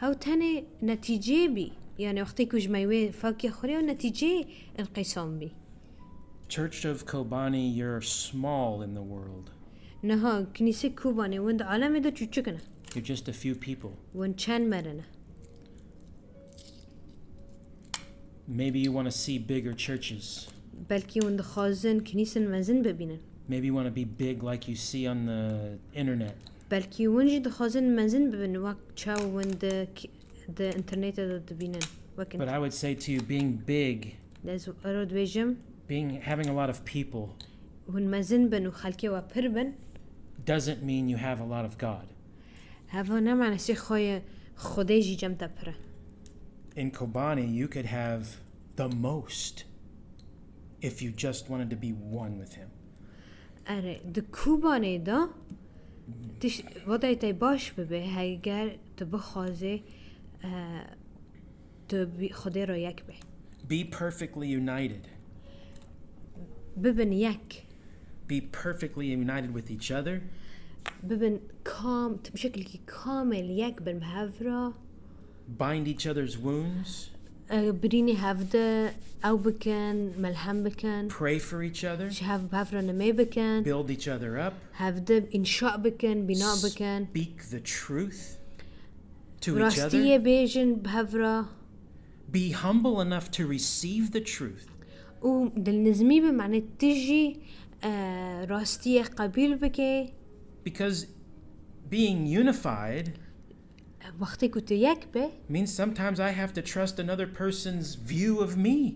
Hew tenê netîcê bî. Yani wextê ku ji meywê fakê xwirê û netîcê inqîsam bî. Church of Kobani, you're small in the world. Niha Kinîsê Kobanê win di alemê de çûçik ne. You're just a few people. Win çend mere ne. Maybe you want to see bigger churches. Belkî hûn dixwazin kinîsin mezin bibînin. Maybe you want to be big like you see on the internet. Belkî hûn jî dixwazin mezin bibin wek çaw hûn di, di internetê de dibînin. Wek But I would say to you, being big, ez ero dibêjim, being having a lot of people hûn mezin bin û xelkê we pir bin, doesn't mean you have a lot of God. Heva ne manasê xwe ye Xwedê jî cem te pir e. In Kobani, you could have the most if you just wanted to be one with Him. Erê, di Kobanê de tiş-, vatayê te baş bibe, heger tu bixwazê, e, tu bi Xwedê re yek be. Be perfectly united. Bibin yek. Be perfectly united with each other. Bibin kam, bi şekilkî kamil yek bin bi hev re. Bind each other's wounds. E, birînê hev de ew bikin, melhem bikin. Pray for each other. Ji hev, bi hev re nimê bikin. Build each other up. Hev de înşa bikin, bina bikin. Speak the truth to each other. Rastiyê bêjin bi hev re. Be humble enough to receive the truth. Û dilnizmî bi, manê tu jî, e, rastiyê qebîl bike. Because being unified Wextê ku tu yek be, means sometimes I have to trust another person's view of me.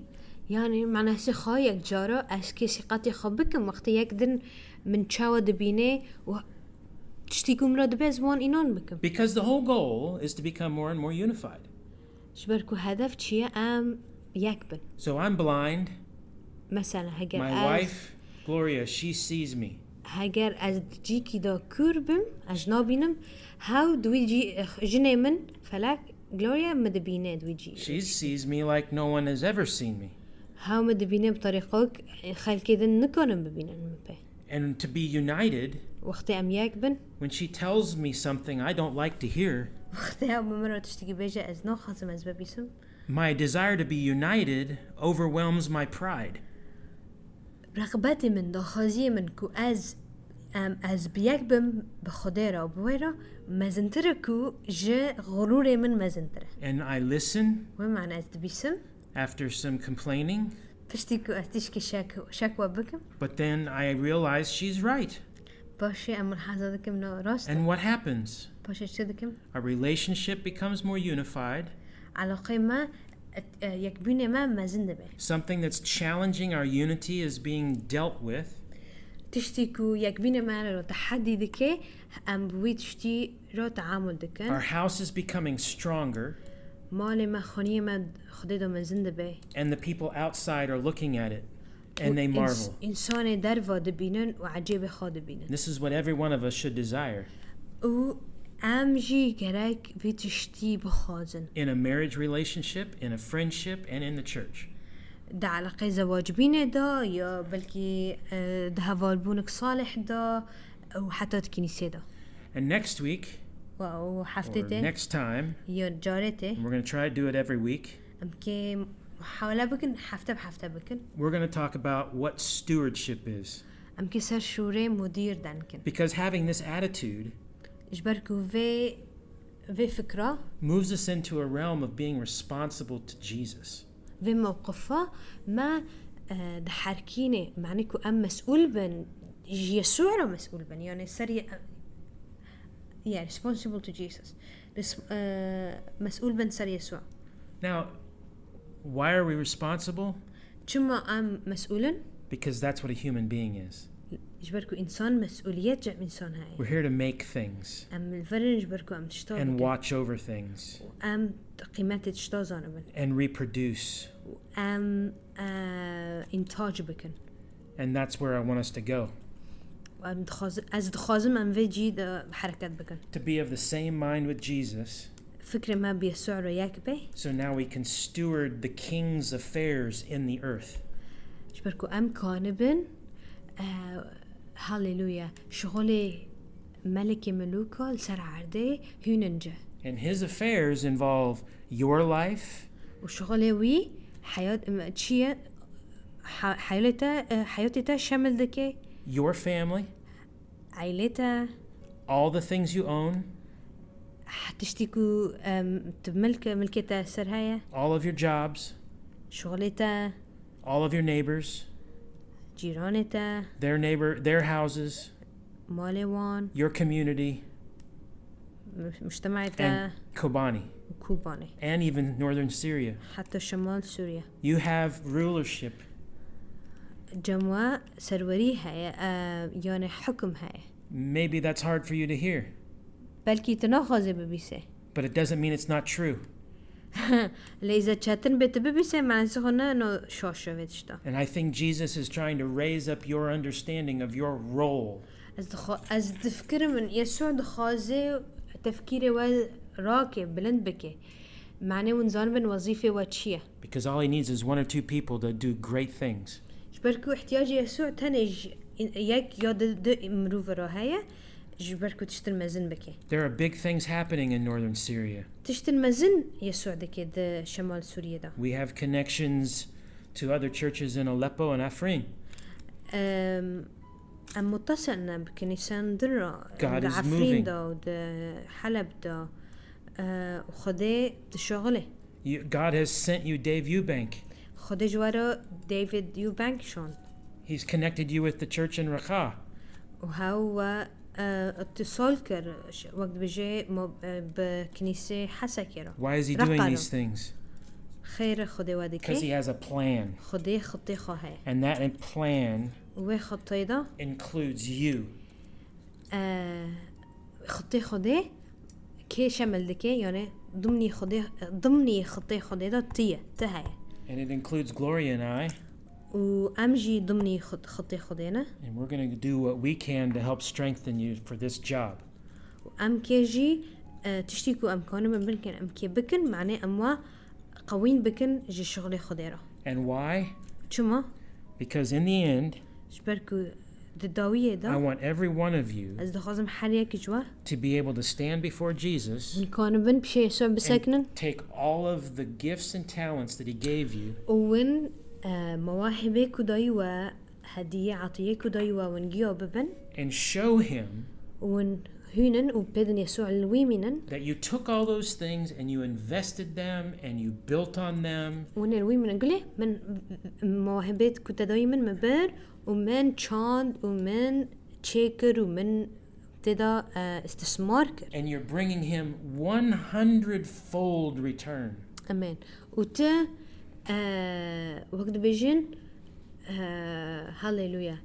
Yani manasê xwe yek cara ez kêsî qetê xwe bikim, wextê yek din min çawa dibîne û tiştî ku min re dibe ez wan înan bikim. Because the whole goal is to become more and more unified. Ji ber ku hedef çi ye, em yek bin. So I'm blind. Mesela heger My ez, wife, Gloria, she sees me. Heger ez cîkî de kûr bim, ez nabînim, hew di wî cî, jinê min Felek, Gloria, min dibîne di wî cî. She sees me like no one has ever seen me. Hew min dibîne bi tarîqok xelkê din nikarin bibînin min pê. And to be united, Wextê em yek bin, when she tells me something I don't like to hear, wextê ew min re tiştekî bêje ez naxwazim ez bibîsim. My desire to be united overwhelms my pride. Rexbetê min, daxwaziyê min ku ez, em, ez bi yek bim bi Xwedê re û bi wê re mezintir e ku ji xurûrê min mezintir e. And I listen Wê mane ez dibîsim, after some complaining, piştî ku ez tişkî şek, şekwe bikim, but then I realize she's right. paşê em min heza dikim na rast e. And what happens? Paşê çi dikim? Our relationship becomes more unified. Elaqê me, e, yekbînê me mezin dibe. Something that's challenging our unity is being dealt with. Tiştî ku yekbînê me re tehedî dike, em bi wî tiştî re teamul dikin. Our house is becoming stronger, Malê me, xaniyê me Xwedê de mezin dibe. and the people outside are looking at it and they Û ins-, marvel. Însanê derva dibînin û ecêbê xwe dibînin. This is what every one of us should desire Û em jî gerek vê tiştî bixwazin. in a marriage relationship, in a friendship, and in the church. Di eleqeyê zewacbînê de ya belkî, e, di hevalbûnik salih de û heta di kinîsê de. And next week, Wa û heftê or tê next time, ya carê tê. and we're going to try to do it every week, Em kê muhawele bikin, hefte bi hefte bikin. We're going to talk about what stewardship is. Em kê ser şûrê mudîr denkin. Because having this attitude Ji ber ku vê, vê fikra moves us into a realm of being responsible to Jesus. Vê mewqifa me, e, diherkîne, manî ku em mesûl bin, ji Yesû re mesûl bin. Yani ser Ye-, yeah, responsible to Jesus. Res-, e, mesûl bin ser Yesû. Now, why are we responsible? Çima em mesûl in? Because that's what a human being is. Ji ber ku însan mesûliyet cem însan heye. We're here to make things Em li vir in ji ber ku em tişta and bikin. Watch over things. Em qîmetê tişta zanibin. And reproduce. Em, e, întac bikin. And that's where I want us to go. Em dixwaz-, ez dixwazim em vê cî de hereket bikin. To be of the same mind with Jesus. Fikrê me bi Yesû re yek be. So now we can steward the king's affairs in the earth. Ji ber ku em kanibin, e, haleluya, şixulê Melikê Milûka li ser erdê hûnin ci. And his affairs involve your life, Û şixulê wî heyat, em, çi ye? Ha-, heyalê te, e, heyatê te şemil dike. Your family, Aîlê te, all the things you own, tiştî ku, em, tu milk, milkê te ser heye, all of your jobs, şixulê te, all of your neighbors, Cîranê te, their neighbor, their houses, malê wan, your community, mu- mujtemay te, and Kobani, Kobanê, and even northern Syria. Heta şemal Sûriye. You have rulership. Cem we serwerî heye, e, yani hukm heye. Maybe that's hard for you to hear, Belkî tu naxwazê bibîsê. But it doesn't mean it's not true. Lê îza çetin bê tu bibîsê, manasî xwe ne no şaş e vê tişta. And I think Jesus is trying to raise up your understanding of your role. Ez dixwa, ez difikirim min Yesû dixwazê tefkîrê we rake, bilind bike. Manê hûn zanibin wezîfê we çi ye. Because all he needs is one or two people to do great things. Ji ber ku ihtiyacê Yesû tenê ji yek ya di, di mirov re heye, ji ber ku tiştin mezin bike. There are big things happening in northern Syria. Tiştin mezin Yesû dike di şemal Sûriyê de. We have connections to other churches in Aleppo and Afrin. Em, em mutesil ne bi kinîsan din re, God di is Efrîn moving. de û di Heleb de, e, Xwedê dişixulê. You, God has sent you Dave Eubank. Xwedê ji we re David Eubank şand. He's connected you with the church in Raqqa. Û hew we, e, îtisal kir, ş-, wek dibêje mo-, e, bi kinîsê Hesekê re. Why is he Raqqa doing re. These things? Xêr Xwedê we Because he dike. Has a plan. Xwedê xitê xwe heye. And that plan Û wê xitê de, includes you. e, xitê Xwedê kê şemil dike, yani dimnî Xwedê, dimnî xitê Xwedê de tu ye, tu heye. And it includes Gloria and I. Û em jî dimnî xit-, xitê Xwedê ne. And we're going to do what we can to help strengthen you for this job. Û em kê jî, e, tiştî ku em kanibin binkin, em kê bikin, manê em wa qewîn bikin ji şixulê Xwedê re. And why? Çima? Because in the end, Ji ber ku di dawiyê de I want every one of you ez dixwazim her yek ji we to be able to stand before Jesus hûn kanibin pişê Yesû bisekinin and take all of the gifts and talents that he gave you û win, e, mewahibê ku dayî we, hediyê, etiyê ku dayî we win giya bibin and show him û win hûnin û pêdin Yesû li wî mînin. That you took all those things and you invested them and you built on them. Win li wî mînin. Gulê min mewahibê ku te dayî min min bir û min çand û min çêkir û min tê de, e, istismar kir. And you're bringing him one hundred fold return. Amen. Û tu, e, wek dibêjin, e, Haleluya.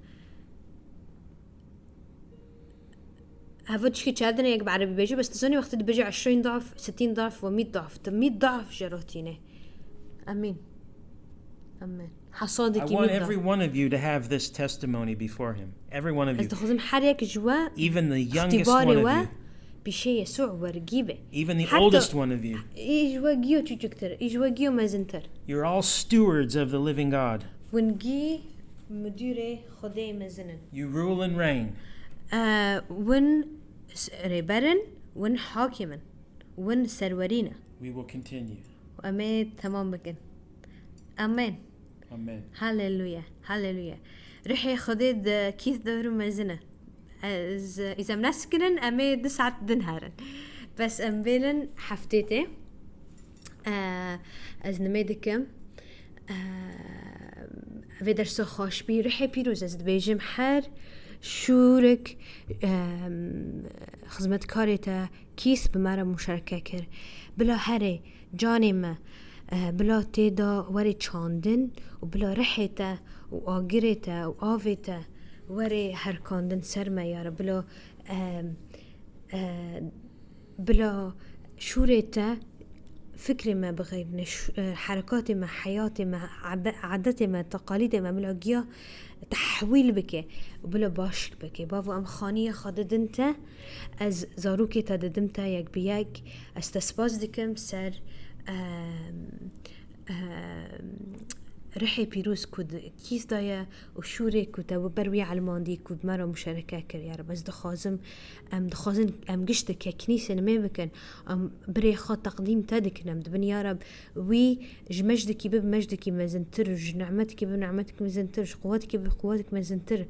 Heva çikî çadir yek bi erebî bêjî, bes tu zanî wextî dibêjî eşrîn daf, sitîn daf ve mît daf, tu mît daf jeratîne. Amin. Amin. I Hesadekî want mît daf. Every one of you to have this testimony before him. Every one of Ez you. Dixwazim her yek ji we Even the youngest îxtîbarê one of we you. Pişê Yesû wergî be. Even the Heta oldest one of you. Î ji we giyo çûçiktir, î ji we giyo mezintir. You're all stewards of the living God. Win gî müdürê Xwedê mezin in. You rule and reign. E, win s-, rêber in, win hakim in, win serwerî ne. We will continue. Û em ê temam bikin. Amen. Amen. Haleluya, haleluya. Ruhê Xwedê di kîs dewrû mezin e. Ez, îzem neskirin, em ê du saet din herin. Bes em bêlin heftê tê. E, ez nimê dikim. E, vê derso xweş bî. Ruhê pîroz ez dibêjim her şûrik, e, xizmetkarê te kîs bi me re muşereke kir. Bila herê canê me, e, bila tê de were çandin û bila rihê te û agirê te û avê te were herkandin ser me, ya Reb. Bila, e, e, bila şûrê te fikrê me bixeyibne, ş-, e, herekatê me, heyatê me, ebe-, adetê me, teqalîdê me bila giya tehwîl bike û bila baş bike. Bavo, em xaniyê xwe didin te, ez zarokê te didim te yek bi yek. Ez te spas dikim ser, em, em, rihê pîroz ku di kîs de ye û şûrê ku te ber wî elmandî ku bi me re muşereke kir. Ya Reb, ez dixwazim, em dixwazin em giştike kinîsê nimê bikin. Em birê xwe teqdîm te dikin. Em dibin, ya Reb, wî ji mejdikî bibe mejdikî mezintir, ji nimetikî bibe nimetikî mezintir, ji quwetikî bibe quwetik mezintir.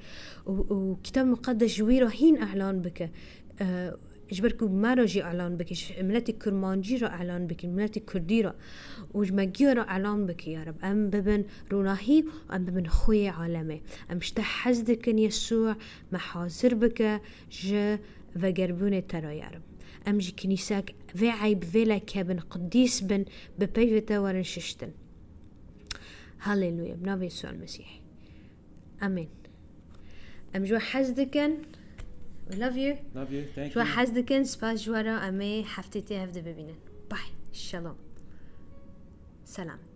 Û, û Kitab Muqeddes ji wî re hîn elan bike. E, ji ber ku me re jî elan bike, ji miletê kurmancî re elan bike, miletê kurdî re û ji me giya re elan bike ya Reb. Em bibin ronahî û em bibin xweyê alemê. Em ji te hez dikin Yesû, me hazir bike ji vegerbûnê te re ya Reb. Em jî kinîsek vê eyb vê leke bin, qudîs bin, bi peyvê te werin şiştin. Haleluya, bi navê Yesû el Mesîh. Amên. Em ji we hez dikin. We love you. Love you. Thank Ji we you. hez dikin, spas ji we re, em ê heftê tê hev de bibînin. Bye. Shalom. Selam.